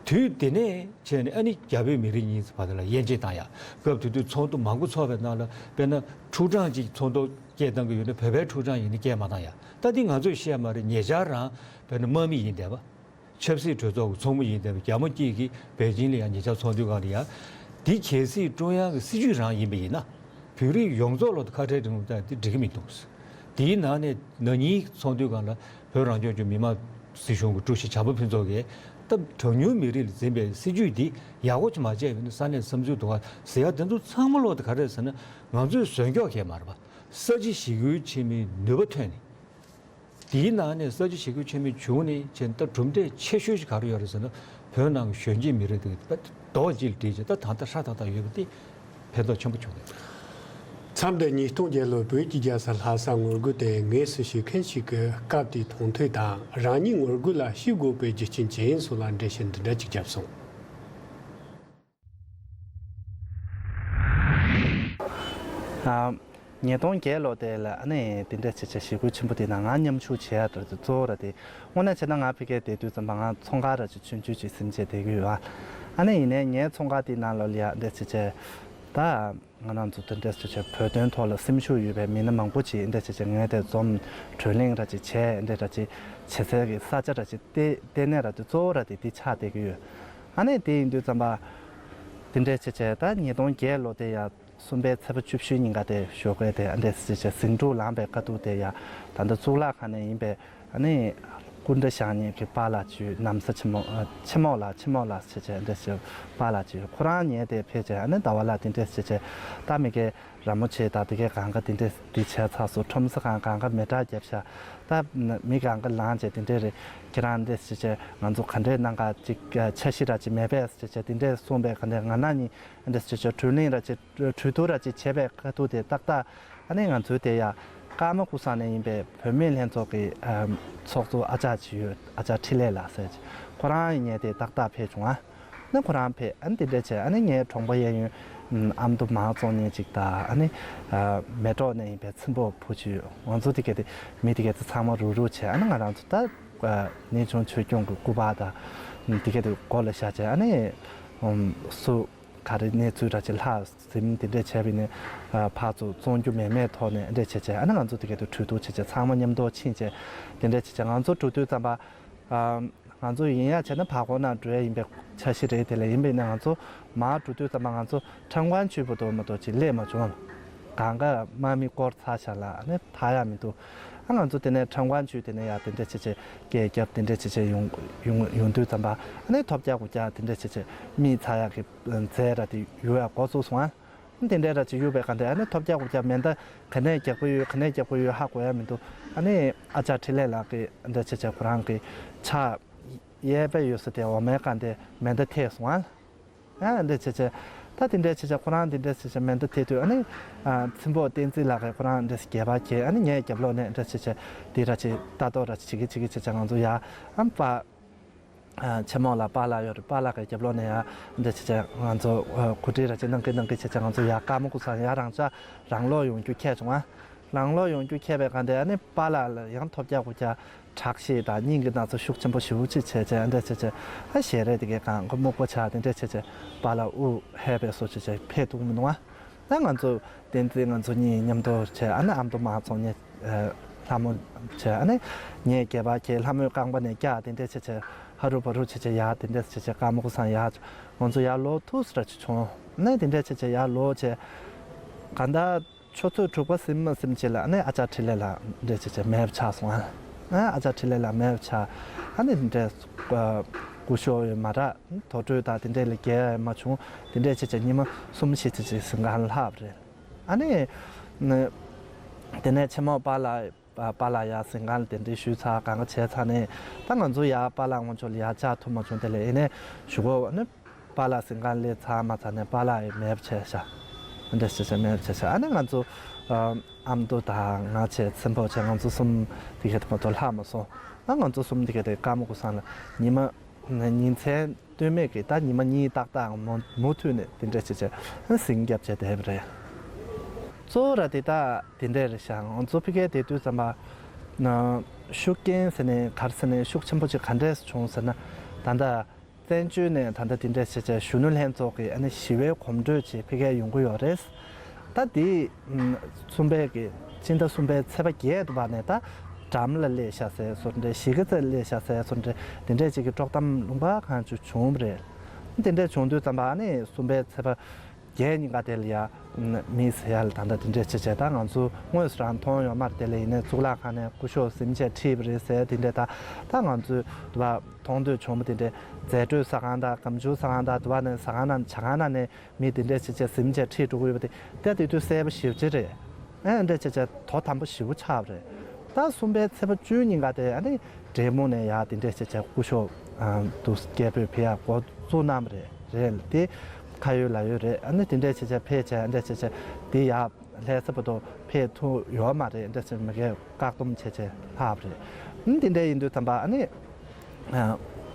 དུས་དེ་ནས་བྱས་ནས་ཨ་ནི་རྒྱ་བོད་མི་རིགས་གཉིས་བར་ལ་དབྱེ་འབྱེད་བཏང་ཡ། སྐབས་དེ་དུས་ཚོགས་འདུ་མང་པོ་ཚོགས་པའི་ནང་ལ་དཔེར་ན་ཁྲུའུ་ཀྲང་གཅིག་ཚོགས་འདུ་སྐད་བཏང་གི་ཡོད་ན། བོད་པའི་ཁྲུའུ་ཀྲང་ཡིན་ན་སྐད་མ་བཏང་ཡ། ད་འདི་ང་ཚོས་བཤད་མ་རེད། ཉེ་ཆར་རང་དཔེར་ན་དམག་མི་ཡིན་བསྡད་པ། ཆབ་སྲིད་གྲོས་ཚོགས་ཀྱི་ཚོགས་མི་ཡིན་བསྡད་པ་རྒྱ་མོ་སྐྱིད་ཀྱིས་པེ་ཅིང་ལ་ཡང་ཉེ་ཆར་ཚོགས་འདུའི་སྒང་ལ་ཡང་། འདི་གལ་སྲིད་ཀྲུང་དབྱང་གི་སྲིད་ཇུས་རང་ཡིན་པ་ཡིན་ན། བོད་རིགས་ཡོངས་རྫོགས་ལ་ཁ་བྲལ་རིང་ལུགས་དང་དེ་འགྲིག་གི་མི་འདུག། དེའི་ནང་ནས་ན་ནིང་ཚོགས་འདུའི་སྒང་ལ་བོད་རང་སྐྱོང་ལྗོངས་མི་དམངས་སྲིད་གཞུང་གི་ཀྲུའུ་ཞི་བྱམས་པ་ཕུན་ཚོགས་ཀྱིས་ད་གྲངས་ཉུང་མི་རིགས་ལ་འཛིན་པའི་སྲིད་ཇུས་འདི་ཡག་པོ་ཅིག་མ་བྱས་པ་ཡིན་ན་ས་གནས་བསམ་ཚུལ་འདུག་ག་ཟེར་ཡ་དེ་ཚོ་ཚང་མ་ལོག་དེ་ག་རེད་ཟེར་ན། ང་ཚོས་བཟོས་འཇོག་བྱས་མ་རེད་པ། ས་བྱི་ཞི་རྒོལ་ཆེན་མོའི་ནུས་པ་ཐོན་ནས། དེའི་ནང་ནས་ས་བྱི་ཞི་རྒོལ་ཆེན་མོའི་བྱུང་ནས་བྱས་ད་གྲུབ་འབྲས་ཆེ་ཤོས་ཤིག་ག་རེ་ཡོད་རེད་ཟེར་ན། བོད་ནང་གི་གཞོན་སྐྱེས་མི་རིགས་དེ་རྡོག་གཅིག་ལ་སྒྲིལ་བྱས་ད་ད་ལྟ་ཧྲ་ཏག་ཏག་ཡོད་པ་དེ་ཕན་ཐོགས་ཆེན་པོ་བྱུང་ཡོད། མཚམས་འདིར་ཉིས་སྟོང་བརྒྱད་ལོའི་བོད་ཀྱི་རྒྱལ་ས་ལྷ་སར་ངོ་རྒོལ་དེ་ངོས་སུ་ཞུགས་མཁན་ཞིག་གི་སྐབས་དེའི་མཐོང་ཐོས་དང་རང་ཉིད་ངོ་རྒོལ་ལ་ཞུགས་དགོས་པའི་རྒྱུ་རྐྱེན་ཇི་ཡིན་སོགས་ལ་འགྲེལ་བཤད་འདི་འདྲ་ཅིག་བརྒྱབ་སོང་། ཉིས་སྟོང་བརྒྱད་ལོ་དེ་ལ་ཨ་ནི་དེ་འདྲ་བྱས་བྱས་ཞི་རྒོལ་ཆེན་པོ་དེ་ནང་ང་མཉམ་ཞུགས་བྱས་ཡ་འདྲ་དེ་གཙོ་བོ་ར་དེ། དངོས་གནས་བྱས་ན་ང་ཕ་གིར་བསྡད་དུས་ཙམ་པ་ང་ཚོང་ཁང་ར་ཅིག་ཆུང་ཆུང་ཅིག་ཟིན་བྱས་བསྡད་ཀྱི་ཡོད་ཨ། ཨ་ནི་ཡིན་ནའི་ངའི་ཚོང་ཁང་དེའི་ནང་ལོགས་ལ་ཡ་འདྲ་བྱས་བྱས་ད་ང་རང་ཚོ་དེ་འདྲ་བྱས་བྱས་བོད་དོན་ཐོག་ལ་སེམས་ཤུགས་ཡོད་པའི་མི་སྣ་མང་པོ་ཅིག་འདྲ་བྱས་བྱས་ངས་དེ་འཛོམས་གྲོས་གླེང་ར་ཅིག་བྱས་འདྲ་ར་ཅིག་བྱེད་སའི་གི་ས་ཆ་ར་ཅིག་ལྟེ་ལྟེ་གནས་ར་དེ་གཙོ་བོ་ར་དེ་དེ་ཆགས་བསྡད་ཀྱི་ཡོད། ཨ་ནི་དེ་ཡིན་དུས་ཙམ་པ་དེ་འདྲ་བྱས་བྱས་ད་ཉིས་སྟོང་བརྒྱད་ལོ་དེ་ཡ། གསུམ་པའི་ཚེས་པ་བཅུ་བཞི་ཉིན་ཀ་དེ་ཞོགས་ཀས་དེ་ཨ་འདྲས་ཅེས་བྱས་ཟིང་འཁྲུག་ལངས་པའི་དཀའ་སྡུག་དེ་ཡ། ད་ལྟ་གཙུག་ལག་ཁང་ནས་ཡིན་པའི་ཨ་ནི་སྐུ་འདྲ་བཞེངས་མཁན་གྱི་པཱ་ལགས་ཅིག་ཡོད། ན་བཟའ་ཆེན་མོ་ཨ་ཆེན་མོ་ལགས་ཆེན་མོ་ལགས་ཟེར་བྱས་ཨ་འདྲས་ཅིག་པཱ་ལགས་ཅིག་ཡོད། ཁོ་རང་ངས་དེ་ཕེབས་བྱས་ཨ་ནི་ཟླ་བ་ལགས་དེ་འདྲས་ཟེར་བྱས་ད་མི་གའི་ར་མོ་ཆེ་དང་དེ་གའི་གང་ག་དེ་འདྲས་དེ་བྱས་ཚར་སོང་། ཁྲོམ་ས་གང་གང་ག་མེ་སྲེག་བརྒྱབ་ཤག་ད་མི་གང་ག་ལངས་བྱས་དེ་འདྲས་རེད། ཁྱེད་རང་འདྲས་ཟེར་བྱས་ང་ཚོ་ག་འདྲས་གནང་ག་ཅིག་འཆར་གཞི་ར་ཅིག་མེད་པས་ཟེར་བྱས་དེ་འདྲས་གསུངས་པའི་ག་འདྲས་ང་ན་ནི་འདྲ་ཅིག་བྱས་གྲོས་གླེང་ར་ཅིག་གྲོས་བསྡུར་ར་ཅིག་བྱས་པའི་ཁ་ཐུག་དེ་ཏག་ཏག་ཨ་ནི་ང་ཚོའི་དེ་ཡ་ཀརྨ་ཀུ་སང་ནས་ཡིན་པའི་བུད་མེད་ལྷན་ཚོགས་ཀྱི་ཨ་ཚོགས་གཙོ་ཨ་ཅག་ཅིག་ཡོད། ཨ་ཅག་འཕྲིན་ལས་ལགས་ཟེར་ཅིག་ཁོ་རང་ངས་དེ་ཏག་ཏག་ཕེབས་བྱུང་ཨ། ཨ་ནི་ཁོ་རང་ཕེབས་ཨ་ནི་དེ་འདྲ་བྱས་ཨ་ནི་ངའི་གྲོང་པ་གཡས་གཡོན་ཨ་མདོ་མང་བཙོང་མཁན་ཅིག་དང་ཨ་ནི་མལ་གྲོ་ནས་ཡིན་པའི་ཚེ་འབོ་བུ་ཅིག་ཡོད། ང་ཚོ་དེ་ག་དེ་མི་དེ་ག་དེ་ཚང་མ་རུག་རུག་བྱས་ཨ་ནི་ང་རང་ཚོ་ད་གནས་ཆུང་ཆོས་སྐྱོང་གི་སྐུ་པར་དང་དེ་ག་དེ་མགོ་ལ་བཞག་བྱས་ཨ་ནི་སུ། ག་རེ་གནས་ཚུལ་ར་ཅིག་ལྷག་ཟིན་དེ་འདྲས་བྱས་པ་ཡིན་ན་ཕར་ཚུར་བཙོང་རྒྱུ་མེད་མེད་ཐོག་ནས་འདྲས་བྱས་བྱས་ཨ་ནི་ང་ཚོ་དེ་ག་དུ་གྲོས་བསྡུར་བྱས་བྱས་ཚང་མ་མཉམ་དུ་ཕྱིན་བྱས་དེ་འདྲས་བྱས་བྱས་ང་ཚོ་འགྲོ་དུས་ཙམ་པ་ང་ཚོ་ཡིན་ཡ་བྱས་ན་བར་སྐོར་ནང་འགྲོ་ཡ་ཡིན་པའི་འཆར་གཞི་རེད། དེ་ལས་ཡིན་པ་ཡིན་ན་ང་ཚོ་མར་འགྲོ་དུས་ཙམ་པ་ང་ཚོ་ཁྲང་ཀོན་ཆུས་བར་དུ་མ་གཏོགས་ཅིག་སླེབས་མ་བྱུང་། གང་ག་དམག་མི་བསྐོར་ཚར་བཞག་ལ་ཨ་ནི་ཐར་ཡ་མི་འདུག་ཨ་ང་ཚོ་དེ་ནས་ཁྲང་ཀོན་ཆུས་དེ་ནས་ཡ་དེ་འདྲས་བྱས་བྱས་སྐད་རྒྱབ་དེ་འདྲས་བྱས་བྱས་ཡོང་ཡོང་ཡོང་དུས་ཙམ་པ་ཨ་ནི་ཐོབ་རྒྱག་གུ་རྒྱག་དེ་འདྲས་བྱས་བྱས་མིག་ཚ་ཡག་གི་རྫས་ར་དེ་ཡོད་ཡ་འགོ་བཙུགས་སོང་ཨ། དེ་འདྲས་ར་ཅིག་ཡོད་པའི་ག་འདྲས་ཨ་ནི་ཐོབ་རྒྱག་གུ་རྒྱག་མེ་མདའ་ག་ནས་རྒྱག་གི་ཡོད་ག་ནས་རྒྱག་གི་ཡོད་ཧ་གོ་ཡ་མི་འདུག་ཨ་ནི་ཨ་ཅག་འཕྲིན་ལས་ལགས་ཀྱིས་འདྲས་བྱས་བྱས་ཁོ་རང་གི་ཕྱག་གཡས་པ་ཡོད་ས་དེ་འོག་མའི་ག་འདྲས་མེ་མདའ་ཐེབས་སོང་ཨ། ཨ་འདྲས་བྱས་བྱས་ད་དེ་འདྲས་བྱས་བྱས་ཁོ་རང་དེ་འདྲས་བྱས་བྱས་མེ་མདའ་ཐེབས་དུས་ཨ་ནི་ཨ་ཚེ་འབོ་བསྟན་འཛིན་ལགས་ཀྱིས་ཁོ་རང་འདྲས་སྒལ་པར་འཁྱེར་ཨ་ནི་ངའི་རྒྱབ་ལོགས་ནས་འདྲས་བྱས་བྱས་དེ་ར་ཅིག་ལྟ་རྟོག་ར་ཅིག་བྱེད་ཀྱི་བྱེད་ཀྱི་བྱས་བྱས་ང་ཚོ་ཡ་ཨ་པ། ཆེན་མོ་ལགས་པཱ་ལགས་ཡོད་རེད། པཱ་ལགས་ཀྱི་རྒྱབ་ལོགས་ནས་ཡང་འདི་བྱས་བྱས་ང་ཚོ་གོ་སྒྲིག་ར་ཅིག་གནང་གི་གནང་གི་བྱས་བྱས་ང་ཚོ་ཡར་ཀརྨ་ཀུ་སང་ཡར་རང་ཅག་རང་ལོག་ཡོང་རྒྱུ་ཁེལ་བྱུང་ང་། རང་ལོག་ཡོང་རྒྱུ་ཁེལ་བའི་སྒང་དེ་ཨ་ནི་པཱ་ལགས་ལ་ཡང་ཐོབ་རྒྱག་གུ་རྒྱག་དྲག་ཤེས་དང་སྙིང་གི་སྣང་ཚུལ་ཤུགས་ཆེན་པོ་ཞེ་པོ་ཅིག་བྱས་བྱས་འདི་བྱས་བྱས་ཨ་ཞལ་རས་དེ་གའི་གང་གོ་སྨུག་པོ་ཆགས་དེ་འདྲས་བྱས་བྱས་པཱ་ལགས་དབུ་ཧད་པའི་བཟོ་བྱས་བྱས་ཕེབས་ཐུབ་མི་འདུག་ང་། ད་ང་ཚོ་བསྟན་འཛིན་ང་ཚོ་གཉིས་མཉམ་དུ་བྱས་ཨ་ནི་ཨ་མདོ་མང་ཚོགས་གཉིས་ལྷ་མོ་བྱས་ཨ་ནི་ངས་སྒལ་པར་འཁྱེར་ལྷ་མོས་རྐང་པ་ནས་བཀྱག་དེ་འདྲས་བྱས་བྱས་ཧ་རུ་བ་རུ་བྱས་བྱས་ཡར་དེ་འདྲས་བྱས་བྱས་ཀརྨ་ཀུ་སང་ཡར་ང་ཚོ་ཡར་ལོག་ཐུག་སི་ར་ཅིག་བྱུང་ཨ་ནི་དེ་འདྲས་བྱས་བྱས་ཡར་ལོག་བྱས་གང་ལྟར་ཆུ་ཚོད་དྲུག་པ་ཟིན་མ་ཟིན་བྱས་ལ་ཨ་ནི་ཨ་ཅག་འཕྲིན་ལས་ལགས་འདྲས་བྱས་བྱས་མེད་པ་ཆགས་སོང་ཨ། ཨ་ཅག་འཕྲིན་ལས་ལགས་མེད་པ་ཆགས་ཨ་ནི་དེ་འདྲས་སྐུ་ཞབས་ཡོད་མ་རེད། དོ་སྤྲོད་དང་དེ་འདྲས་ལ་རྒྱལ་མ་བྱུང་། དེ་འདྲས་བྱས་བྱས་ཉི་མ་གསུམ་བཞི་བྱས་བྱས་ཟིན་གང་ལྷག་རེད། ཨ་ནི། དེ་ནས་ཆེན་མོ་པཱ་ལགས་པཱ་ལགས་ཡར་ཟིན་གང་ལ་གདན་འདྲེན་ཞུས་ཚར་གང་ག་བྱས་ཚར་ནས་ད་ང་ཚོ་ཡར་པཱ་ལགས་དངོས་ཕྱོགས་ལ་ཡར་བཅར་ཐུབ་མ་བྱུང་། དེ་ལས་ཡིན་ནས་ཞུ་གོ་ཨ་ནི་པཱ་ལགས་ཟིན་གང་སླེབས་ཚར་མ་ཚར་ནས་པཱ་ལགས་ཡི་མེད་པ་བྱས་ཤག་འདྲ་བྱས་བྱས་མེད་པ་བྱས་ཤག་ཨ་ནི་ང་ཚོ་ཨ་མདོ་དང་ང་བྱས་ཚེ་འབོ་བྱས་ང་ཚོ་གསུམ་དེ་ག་དེ་མ་གཏོགས་ལྷག་མ་སོང་། ཨ་ང་ཚོ་གསུམ་དེ་ག་དེ་ཀརྨ་ཀུ་སང་ལ་ཉི་མ་ཉིན་མཚན། ལྟོས་མེད་ཀྱི་ད་ཉི་མ་གཉིས་ཏག་ཏག་མུ་མུ་མཐུད་ནས་དེ་འདྲས་བྱས་བྱས་ཟིང་རྒྱབ་བྱས་བསྡད་པ་རེད། གཙོ་བོ་ར་དེ་ད་དེ་འདྲས་རེད་ཤག་ང་ཚོ་ཕ་གིར་བསྡད་དུས་ཙམ་པ་ན་ཤུགས་རྐྱེན་ཟེར་ནས་ག་རེ་ཟེར་ནས་ཤུགས་ཆེན་པོ་ཅིག་ག་འདྲས་བྱུང་ཟེར་ན། ད་ལྟ་བཙན་བྱོལ་ནས་ད་ལྟ་དེ་འདྲས་བྱས་བྱས་གཞོན་ནུ་ལྷན་ཚོགས་ཀྱི་ཨ་ནི་ཞི་བའི་གོམ་བགྲོད་ཅིག་ཕ་གིར་ཡོང་གི་ཡོད་རེད། ད་དེ་གསུམ་པའི་གི་སྤྱི་ཟླ་གསུམ་པའི་ཚེས་པ་བརྒྱད་དུ་བར་ནས་ད་འགྲམ་ལ་སླེབས་ཤག་ཟེར་བཟོ་འདྲ། གཞིས་ཀ་རྩེ་སླེབས་ཤག་ཟེར་བཟོ་འདྲ། དེ་འདྲས་ཅིག་གི་དཀྲོག་གཏམ་ལུང་པ་གང་བྱུང་བྱུང་བ་རེད། དེ་འདྲས་བྱུང་དུས་ཙམ་པ་ཨ་ནི་གསུམ་པའི་ཚེས་པ་བརྒྱད་ཉིན་ཀ་དེ་ལ་ཡ་མི་ཟེར་ཡ་ལ་ད་ལྟ་དེ་འདྲས་བྱས་བྱས་ད་ང་ཚོ་དངོས་སུ་རང་མཐོང་ཡོད་མ་རེད། དེ་ལ་ཡིན་ནའི་གཙུག་ལག་ཁང་ནས་སྐུ་ཞབས་གཟིམ་བྱས་ཁྲིད་པ་རེད་ཟེར། དེ་འདྲས་ད་ད་ང་ཚོས་དུ་བ་མཐོང་ཐོས་བྱུང་བ་དེ་འདྲས་རྫས་སྤྲོད་ཟ་ཁང་དང་སྒམ་ཆུ་ཟ་ཁང་དང་དུ་བ་ནས་ཟ་ཁང་ནང་ཇ་ཁང་ནང་ནས་མི་དེ་འདྲས་བྱས་བྱས་གཟིམ་བྱས་ཁྲིད་འགྲོ་གི་ཡོད་པ་དེ་ད་དེ་དུས་གསལ་པོ་ཞེ་པོ་ཅིག་རེད། ཨ་འདྲས་བྱས་བྱས་དོ་དམ་པོ་ཞེ་པོ་ཆགས་པ་རེད། ད་གསུམ་པའི་ཚེས་པ་བཅུ་ཉིན་ཀ་དེ་ཨ་ནི་འབྲས་སྤུངས་ནས་ཡར་དེ་འདྲས་བྱས་བྱས་སྐུ་ཞབས་ཨ་དུ་སྐད་འབོད་ཕེབས་ཡ་འགོ་བཙུགས་གནང་བ་རེད། རེད་དེ་ཁ་ཡོད་ལག་ཡོད་རེད། ཨ་ནི་དེ་འདྲས་བྱས་བྱས་ཕེབས་བྱས་ཨ་འདྲས་བྱས་བྱས་དེ་ཡར་ལྷ་ས་བར་དུ་ཕེབས་ཐུབ་ཡོད་མ་རེད། འདྲས་བྱས་མ་གིར་བཀག་སྡོམ་བྱས་བྱས་ལྷག་པ་རེད། ཨ་ནི་དེ་འདྲས་ཡིན་དུས་ཙམ་པ་ཨ་ནི།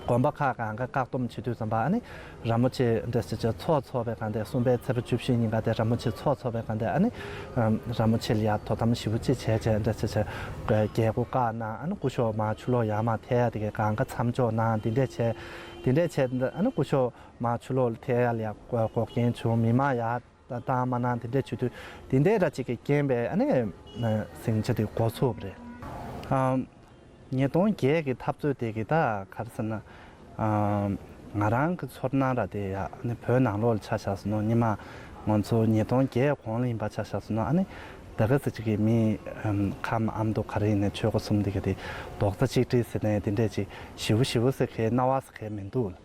དགོན་པ་ཁག་གང་ག་བཀག་སྡོམ་བྱེད་དུས་ཙམ་པ་ཨ་ནི་ར་མོ་ཆེ་འདྲ་ཞིག་ཆེ་ཚོགས་ཚོགས་པའི་སྒང་དེ་གསུམ་པའི་ཚེས་པ་བཅུ་བཞི་ཉིན་ཀ་དེ་ར་མོ་ཆེ་ཚོགས་ཚོགས་པའི་སྒང་དེ་ཨ་ནི་ར་མོ་ཆེ་ལ་ཡ་དོ་དམ་ཞེ་པོ་ཅིག་བྱས་བྱས་འདྲ་ཞིག་ཆེ་རྒྱལ་སྒོ་བཀག་གནང་། ཨ་ནི་སྐུ་ཞབས་མར་ཕྱི་ལོགས་ཡར་མར་ཐལ་ཡ་དེ་གའི་སྒང་ག་མཚམས་འཇོག་གནང་། དེ་འདྲས་བྱས་དེ་འདྲས་བྱས་ཨ་ནི་སྐུ་ཞབས་མར་ཕྱི་ལོགས་ལ་ཐལ་ཡ་ལ་ཡ་འགོག་རྐྱེན་བྱུང་། མི་མང་ཡར་བཏང་མ་གནང་། དེ་འདྲས་བྱེད་དུས་དེ་འདྲས་ར་ཅིག་གི་རྐྱེན་པས་ཨ་ནི་ཟིང་ཆ་དེ་འགོ་ཚུགས་པ་རེད། ཨམ། ཉིས་སྟོང་བརྒྱད་ཀྱི་འཐབ་རྩོད་དེ་གི་ད་ག་རེ་ཟེར་ན། ཨམ། ང་རང་གི་ཚོར་སྣང་ར་དེ་ཡ་ཨ་ནི་བོད་ནང་ལོགས་ལ་ཆ་བཞག་སོང་ན་སྔོན་མ་ང་ཚོ་ཉིས་སྟོང་བརྒྱད་གོང་ལ་ཡིན་པ་ཆ་བཞག་སོང་ན་ཨ་ནི་ད་ག་ཟེར་ཅིག་གི་མི་ཨམ་ཁམས་ཨ་མདོ་ག་རེ་ཡིན་ནའི་ཆོལ་ཁ་གསུམ་དེ་གི་དེ་རྡོག་རྩ་གཅིག་སྒྲིལ་ཟེར་ནའི་དེ་འདྲས་ཅིག་ཞེ་པོ་ཞེ་པོ་ཟེར་མཁན་སྣང་བ་ཟེར་མཁན་མི་འདུག་ལ།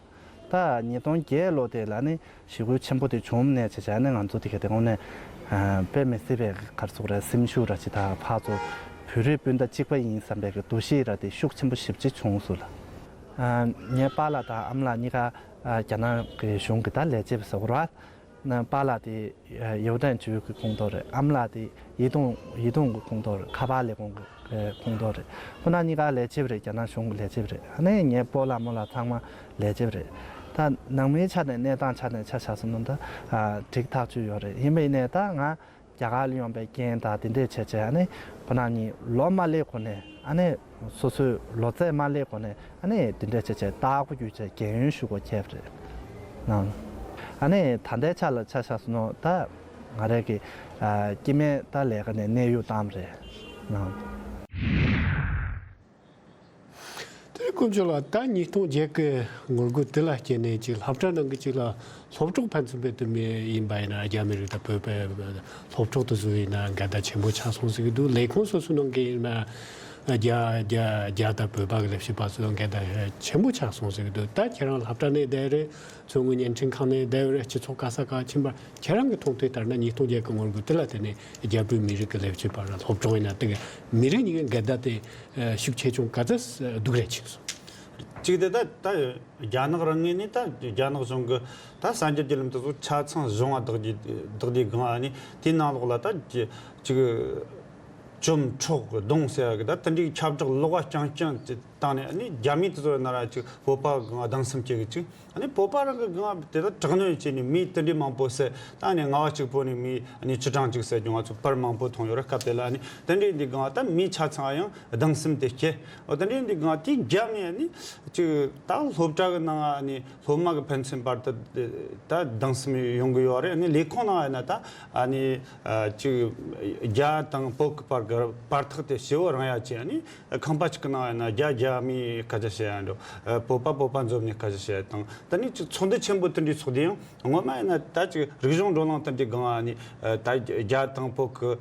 ད་ཉིས་སྟོང་བརྒྱད་ལོ་དེ་ལ་ནི་ཞི་རྒོལ་ཆེན་པོ་དེ་བྱུང་ནས་བྱས་བྱས་ནས་ང་ཚོ་དེ་ག་དེ་དངོས་གནས་ཨ་དཔེ་མི་སྲིད་པའི་ག་རེ་ཟེར་དགོས་རེད། སེམས་ཤུགས་ར་ཅིག་དང་ཕར་ཚུར་བོད་རིགས་སྤུན་ཟླ་གཅིག་པ་ཡིན་བསམ་པའི་གི་འདུ་ཤེས་ར་དེ་ཤུགས་ཆེན་པོ་ཞེ་པོ་ཅིག་བྱུང་སོང་ལ། ཨ་ངའི་པཱ་ལགས་དང་ཨ་མ་ལགས་གཉིས་ཀ་ཨ་རྒྱ་ནག་གི་གཞུང་གི་ད་ལས་བྱེད་པ་ཟེར་དགོས་རེད་བ། ན་པཱ་ལགས་དེ་ཨ་ཡའོ་ཏན་ཅུའུ་གི་ཁོངས་གཏོགས་རེད། ཨ་མ་ལགས་དེ་ཡེ་ཏུང་ཡེ་ཏུང་གི་ཁོངས་གཏོགས་རེད། ཁ་པར་ལས་ཁུངས་ཀྱི་ཨ་ཁོངས་གཏོགས་རེད། ཁོ་རང་གཉིས་ཀ་ལས་བྱེད་པ་རེད། རྒྱ་ནག་གཞུང་གི་ལས་བྱེད་པ་རེད། ཨ་ནི་ངའི་སྤོ་ལགས་རྨོ་ལགས་ཚང་མ་ལས་བྱེད་པ་རེད། ད་ནང་མིའི་ཆ་ནས་གནས་སྟངས་ཆ་ནས་ཆ་བཞག་སོང་ན་ད་ཨ་འགྲིག་ཐག་ཆོད་ཡོད་རེད། ཡིན་པ་ཡིན་ནའི་ད་ང་རྒྱ་གར་ལ་ཡོང་པའི་རྐྱེན་དང་དེ་འདྲས་བྱས་བྱས་ཨ་ནི་ཁོ་རང་གཉིས་ལོ་མ་སླེབས་གོང་ནས་ཨ་ནི་སོ་སོའི་ལོ་ཚད་མ་སླེབས་གོང་ནས་ཨ་ནི་དེ་འདྲས་བྱས་བྱས་ལྟ་སྐོར་བརྒྱུད་བྱས་རྒན་ཡོལ་ཞུ་དགོས་ཁེལ་བ་རེད། ཨ་ནི་ད་ལྟའི་ཆ་ལ་ཆ་བཞག་སོང་ན་ད་ང་རང་གི་ཨ་སྐྱེ་དམན་ད་ལས་ཀ་ནས་གནས་དབྱུང་བཏང་བ་རེད། ཨ། དེ་དཀོན་མཆོག་ལགས། ད་ཉིས་སྟོང་བརྒྱད་ཀྱི་ངོ་རྒོལ་དེ་ལ་བརྟེན་ནས་ཅིག་སློབ་གྲྭ་ནང་གི་ཅིག་ལ་སློབ་གྲོགས་ཕན་ཚུན་བར་དུ་མི་ཡིན་པ་ཡིན་ན་རྒྱ་མི་རིགས་དང་བོད་པའི་སློབ་གྲོགས་དེ་ཚོ་ཡིན་ན་འགལ་ཟླ་ཆེན་པོ་ཆགས་སོང་ཟེར་གྱི་འདུག་ལས་ཁུངས་སོ་སོའི་ནང་གི་ཡིན་ན་རྒྱ་རྒྱ་རྒྱ་དང་བོད་པ་གི་ལས་བྱེད་པ་ཚོ་འགལ་ཟླ་ཆེན་པོ་ཆགས་སོང་ཟེར་གྱི་འདུག་ད་ཁྱེད་རང་སློབ་གྲྭ་ནས་བསྡད་རེད། མཚོ་སྔོན་བརྙན་འཕྲིན་ཁང་ནས་བསྡད་རེད། སྤྱི་ཚོགས་ག་ས་ག་ཕྱིན་པ་ཁྱེད་རང་གི་མཐོང་ཐོས་ལྟར་ན་ཉིས་སྟོང་བརྒྱད་ཀྱི་ངོ་རྒོལ་དེ་ལ་བརྟེན་ནས་རྒྱ་བོད་མི་རིགས་ཀྱི་ལས་བྱེད་པ་ར་སློབ་གྲོགས་ཡིན་ན་དེ་གི་མི་རིགས་གཉིས་ཀྱི་འགལ་ཟླ་དེ་ཤུགས་ཆེ་ཆུང་ག་ཚོད་སྡུག་རུ་ཕྱིན་སོང་། གཅིག་དེ་ད་ད་རྒྱ་ནག་རང་ངོས་ནས་ད་རྒྱ་ནག་གཞུང་གི་ད་གསར་འགྱུར་བརྒྱུད་ལམ་དེ་ཚོ་ཆ་ཚང་གཞུང་ང་བདག་གིས་བདག་གིས་སྒང་ཨ་ནི་དེའི་ནང་ལོགས་ལ་ད་ཅིག་བཅོམ་འཕྲོག་རྡུང་ཟེར་ཡ་གི་ད་དེ་འདྲའི་ཁྱབ་བསྒྲགས་ལོག་པ་རྐྱང་རྐྱང་དེ་བཏང་ནས་ཨ་ནི་རྒྱ་མི་དེ་ཚོ་ཡིན་ན་ར་ཅིག་བོད་པ་སྒང་སྡང་སེམས་སྐྱེ་གི་ཅིག་ཨ་ནི་བོད་པ་རང་གི་སྒང་དེ་ད་དྲག་གནོན་བྱས་ནས་མི་དེ་འདྲའི་མང་པོ་བསད། ད་ཨ་ནི་ང་བ་གཅིག་པོ་ནས་མི་ཨ་ནི་བཅུ་གྲངས་ཅིག་བསད་རྒྱུ་ང་ཚོ་པར་མང་པོ་མཐོང་ཡོད་རེད། སྐབས་དེ་ལ་ཨ་ནི་དེ་འདྲའི་འདི་སྒང་ད་མི་ཆ་ཚང་ཡང་སྡང་སེམས་དེ་སྐྱེ། འོ་དེ་འདྲའི་འདི་སྒང་དེ་རྒྱ་མི་ཨ་ནི་ཅིག་ད་སློབ་གྲྭ་གི་ནང་ཨ་ནི་སློབ་མ་གི་ཕན་ཚུན་བར་དུ་ད་སྡང་སེམས་ཡོང་གི་ཡོད་རེད། ཨ་ནི་ལས་ཁུངས་ནང་ཡིན་ན་ད་ཨ་ནི་ཅིག་རྒྱ་དང་བོད་གི་བར་གི་བར་ཐག་དེ་ཞེ་པོ་རིང་ཡ་ཅིག་ཨ་ནི། ཁང་པ་གཅིག་གི་ནང་ཡིན་ན་རྒྱ་རྒྱ་མིའི་སྐད་ཆ་བཤད་ཡ་འགྲོ། བོད་པ་བོད་པ་འཛོམས་ནས་སྐད་ཆ་བཤད་ཡ་དང་། དེ་ནས་ཅིག་ཚོགས་འདུ་ཆེན་པོ་དེ་འདྲའི་ཚོགས་དུས་ཡང་སྔོན་མ་ཡིན་ན་ད་ཅིག་རིག་གཞུང་བགྲོ་གླེང་དེ་འདྲའི་སྒང་ཨ་ནི་ད་རྒྱ་དང་བོད་ཀྱི་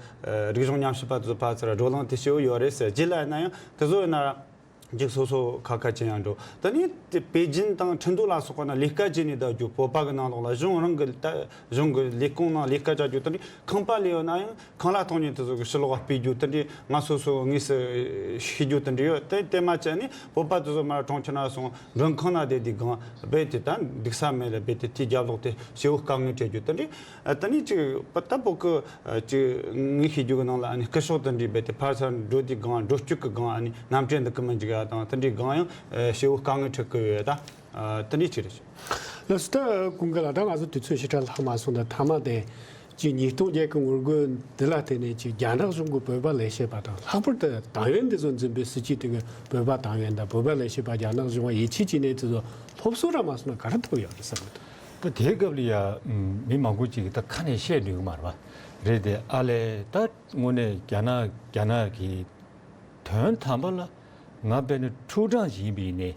རིག་གཞུང་ཉམས་ཞིབ་པ་ཚོ་ཕར་ཚུར་བགྲོ་གླེང་དེ་བྱེད་ཡོད་རེད་ཟེར། རྗེས་ལ་ཡིན་ན་ཡང་དེ་ཚོ་ཡིན་ན་ཅིག་སོ་སོ་ཁ་ཁ་ཅན་ཡང་འགྲོ། དེ་ནས་དེ་པེ་ཅིན་དང་ཁྲིན་ཏུའུ་ལ་སོགས་པ་ན་ལས་ཀ་བྱས་ནས་བསྡད་རྒྱུ། བོད་པ་གི་ནང་ལོགས་ལ་གཞུང་རང་གི་ད་གཞུང་གི་ལས་ཁུངས་ནང་ལས་ཀ་བྱ་རྒྱུ་དེ་འདྲའི་ཁང་པ་ལས་ཡོད་ན་ཡང་། ཁང་གླ་གཏོང་མཁན་དེ་ཚོ་གི་ཕྱི་ལོགས་ལ་སྤེལ་རྒྱུ་དེ་འདྲའི་ང་སོ་སོ་དངོས་སུ་ཤེས་རྒྱུ་དེ་འདྲ་ཡོད། དེ་དེ་མ་བྱས་ནས་བོད་པ་དེ་ཚོ་མར་གྲོང་ཁྱེར་ན་སོང་མགྲོན་ཁང་ན་བསྡད་དེ་སྒང་རྦད་དེ་ད་འདུག་ས་མེད་ལ་རྦད་དེ་དེའི་རྒྱབ་ལོགས་དེ་ཞེ་པོ་དཀའ་ངལ་འཕྲད་རྒྱུ་དེ་འདྲའི། ཨ་དེ་ནས་ཅིག་ད་བོད་གི་ཨ་ཅིག་ངས་ཤེས་རྒྱུ་གི་ནང་ལ་ཨ་ནི་སྐུ་ཞབས་དེ་འདྲའི་རྦད་དེ་ཕར་ཚུར་འགྲོ་དེ་སྒང་འགྲོ་སྐྱོད་གི་སྒང་ཨ་ནི་གནམ་གྲུ་འདུག་གི་མི་འཇུག་དང་། དེ་འདྲའི་སྒང་ཡང་ཨ་སྐྱེ་བོ་དཀའ་ངལ་འཕྲད་ཀྱི་ཡོད་ད། ཨ་དེ་འདྲའི་ཅིག་རེད། ལགས་སོ། ད་ཀུན་དགའ་ལགས། ད་ང་ཚོ་དུས་ཚོད་ཞེ་དྲག་ལྷག་མ་སོང་། ད་མཐའ་མ་དེ་ཅིག་ཉིས་སྟོང་བརྒྱད་ཀྱི་ངོ་རྒོལ་འདི་ལ་བརྟེན་ནས་ཅིག་རྒྱ་ནག་གཞུང་གི་བོད་པ་ལས་བྱེད་པ་དང་། ལྷག་པར་དུ་ཏང་ཡོན་འདི་ཚོ་འཛིན་པའི་སྲིད་ཇུས་དེ་གི་བོད་པ་ཏང་ཡོན་དང་བོད་པ་ལས་བྱེད་པ་རྒྱ་ནག་གཞུང་ལ་ཡིད་ཆེས་བྱས་ནས་དེ་ཚོ་སློབ་གསོ་ར་མ་སོང་ན་ག་རེ་ཐོབ་ཡོད་རེད་བསམ་གི་འདུག། ད་དེའི་སྐབས་ལ་ཡ་ཨུམ་མི་མང་པོ་ཅིག་གིས་ད་ཁ་ནས་བཤད་འདོད་ཀྱི་མ་རེད་པ། རེད་དེ། ཨ་ལས། ད་དངོས་གནས་རྒྱ་ནག་རྒྱ་ནག་གི་དོན་དམ་པ་ལ་ང་དཔེར་ན་ཕྲུག་གྲངས་ཤིག་ཡིན་པ་ཡིན་ནའི་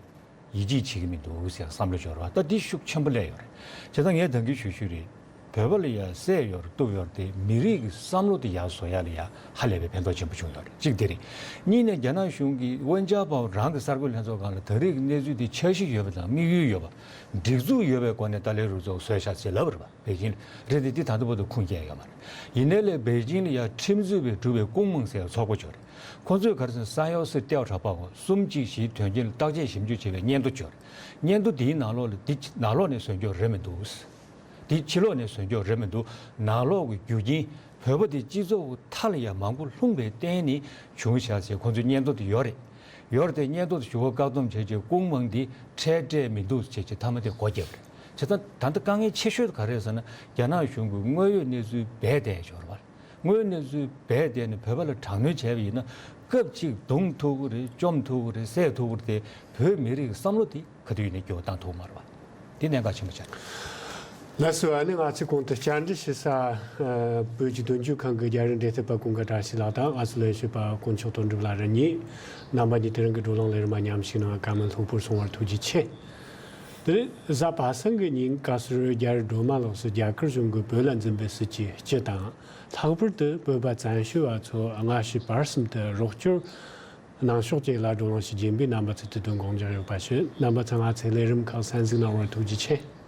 ཡིད་ཆེས་བྱེད་ཀྱི་མི་འདུག་ཟེར་བསམ་བློ་འབྱོར་བ། ད་འདི་ཤུགས་ཆེན་པོ་སླེབས་ཡོད་རེད། བྱས་ཙང་ངས་ད་གིན་ཞུ་ཞུ་རེད། བོད་པ་ལ་ཡ་སྲས་ཡོད་རེད། སྟོབས་ཡོད་རེད་དེ། མི་རིགས་ཀྱི་བསམ་བློ་དེ་ཡར་བཟོ་ཡ་ལ་ཡ་ཧ་ལས་པའི་ཕན་ཐོགས་ཆེན་པོ་བྱུང་ཡོད་རེད། གཅིག་དེ་རེད། གཉིས་ནས་རྒྱ་ནག་གཞུང་གིས་ཝེན་ཅཱ་པའོ་རང་གི་གསར་འགོད་ལྷན་ཚོགས་སྒང་ལ་ད་རེས་ཀྱི་གནས་ཚུལ་དེ་འཆར་གཞི་ཡོད་པ་དང་དམིགས་ཡུལ་ཡོད་པ། སྒྲིག་འཛུགས་ཡོད་པའི་སྒོ་ནས་ཏཱ་ལའི་རུ་ཚོགས་བཟོས་བཞག་ཅེས་ལབ་པ་རེད་པ། པེ་ཅིང་ལ་རེད་དེ། འདི་ད་ལྟ་བར་དུ་ཁུངས་སྐྱེལ་ཡོད་མ་རེད། ཡིན་ནའི་ལས་པེ་ཅིང་ལ་ཡ་ཁྲིམས་རྩོད་པས་གྲུབ་པའི་ཀུང་མང་ཟེར་ཚོགས་པ་ཅིག་ཡོད་རེད། ཁོ་ཚོས་ག་རེ་ཟེར་ན། 三幺四调查报告 གསུམ་གཅིག་བཞིའི་དོན་རྐྱེན་ལ་བརྟག་དཔྱད་ཞིབ་འཇུག་བྱས་པའི་སྙན་ཐོ་ཅིག་ཡོད་རེད། སྙན་ཐོ་འདིའི་ནང་ལོགས་ལ། འདི་ཕྱི་ནང་ལོགས་ནས་བཟོས་ཀྱི་རེད་མི་འདུག། འདི་ཕྱི་ལོགས་ནས་བཟོས་ཀྱི་རེད་མི་འདུག། ནང་ལོགས་ཀྱི་རྒྱུ་རྐྱེན། བོད་པ་དེ་སྤྱི་ཚོགས་མཐའ་ལ་ཡ་མང་པོ་ལྷུང་བའི་རྟེན་ནས་བྱུང་བཞག་ཅེས་ཁོ་ཚོའི་སྙན་ཐོ་དེ་ཡོད་རེད། ཡོད་རེད་དེ། སྙན་ཐོ་དེ་ཞུ་བ་བཀག་སྡོམ་བྱས་རྗེས་ཀུང་མང་འདི་འཕྲལ་སྤྲད་མི་འདུག་ཅེས་ཀྱི་མཐའ་མ་དེ་སྒོ་བརྒྱབ་པ་རེད། བྱས་ཙང་ད་ལྟ་དཀའ་ངལ་ཆེ་ཤོས་དེ་ག་རེ་རེད་ཟེར་ན། རྒྱ་ནག་གཞུང་གིས་དངོས་ཡོད་གནས་ཚུལ་སྦས་བསྡད་ཡོད་རེད་པ། དངོས་ཡོད་གནས་ཚུལ་སྦས་བསྡད་ནས་བོད་པ་ལ་དྲག་གནོན་བྱས་པ་ཡིན་ན། སྐབས་གཅིག་རྡུང་ཐུབ་ཀྱི་རེད། བཅོམ་ཐུབ་ཀྱི་རེད། བསད་ཐུབ་ཀྱི་རེད་དེ། བོད་མི་རིགས་ཀྱི་བསམ་བློ་དེ་ག་དུས་ཡིན་ནའི་འགྱུར་བ་བཏང་ཐུབ་མ་རེད་པ། འདི་གནད་འགག་ཆེན་པོ་ཆགས། ལགས་སོ། ཨ་ནི་ང་ཚོས་གོང་དུ་བཅར་འདྲི་ཞུ་ས་ཨ་བོད་ཀྱི་དོན་གཅོད་ཁང་གི་རྒྱ་རིགས་འབྲེལ་མཐུད་པ་ཀུན་དགའ་བཀྲ་ཤིས་ལགས་དང་། ང་ཚོའི་ལས་བྱེད་པ་དཀོན་མཆོག་དོན་གྲུབ་ལགས་རེ་གཉིས། རྣམ་པ་གཉིས་དེ་རིང་གི་བགྲོ་གླེང་ལས་རིམ་མ་མཉམ་ཞུགས་གནང་བར་བཀའ་མོལ་ལྷུག་པོར་གསུང་བར་ཐུགས་རྗེ་ཆེ། དེ་རིང་གཟའ་པ་སངས་ཀྱི་ཉིན་བཀའ་ཟུར་རྒྱ་རི་སྒྲོལ་མ་ལགས་སུ་རྒྱ་གར་གཞུང་གིས་བོད་ལ་འཛིན་པའི་སྲིད་ཇུས་སྤྱི་དང་། ལྷག་པར་དུ་བོད་པ་བཙན་བྱོལ་བ་ཚོ་སྔ་ཕྱི་བར་གསུམ་དུ་རོགས་སྐྱོར་གནང་ཕྱོགས་བཅས་ལ་བགྲོ་གླེང་ཞིག་རྒྱས་པའི་རྣམ་པ་ཚོས་དུས་སྟོན་དགོངས་འཇགས་ཡོད་པ་ཞུ། རྣམ་པ་ཚོས་ང་ཚོའི་ལས་རིམ་ཁག་གསན་གཟིགས་གནང་བར་ཐུགས་རྗེ་ཆེ།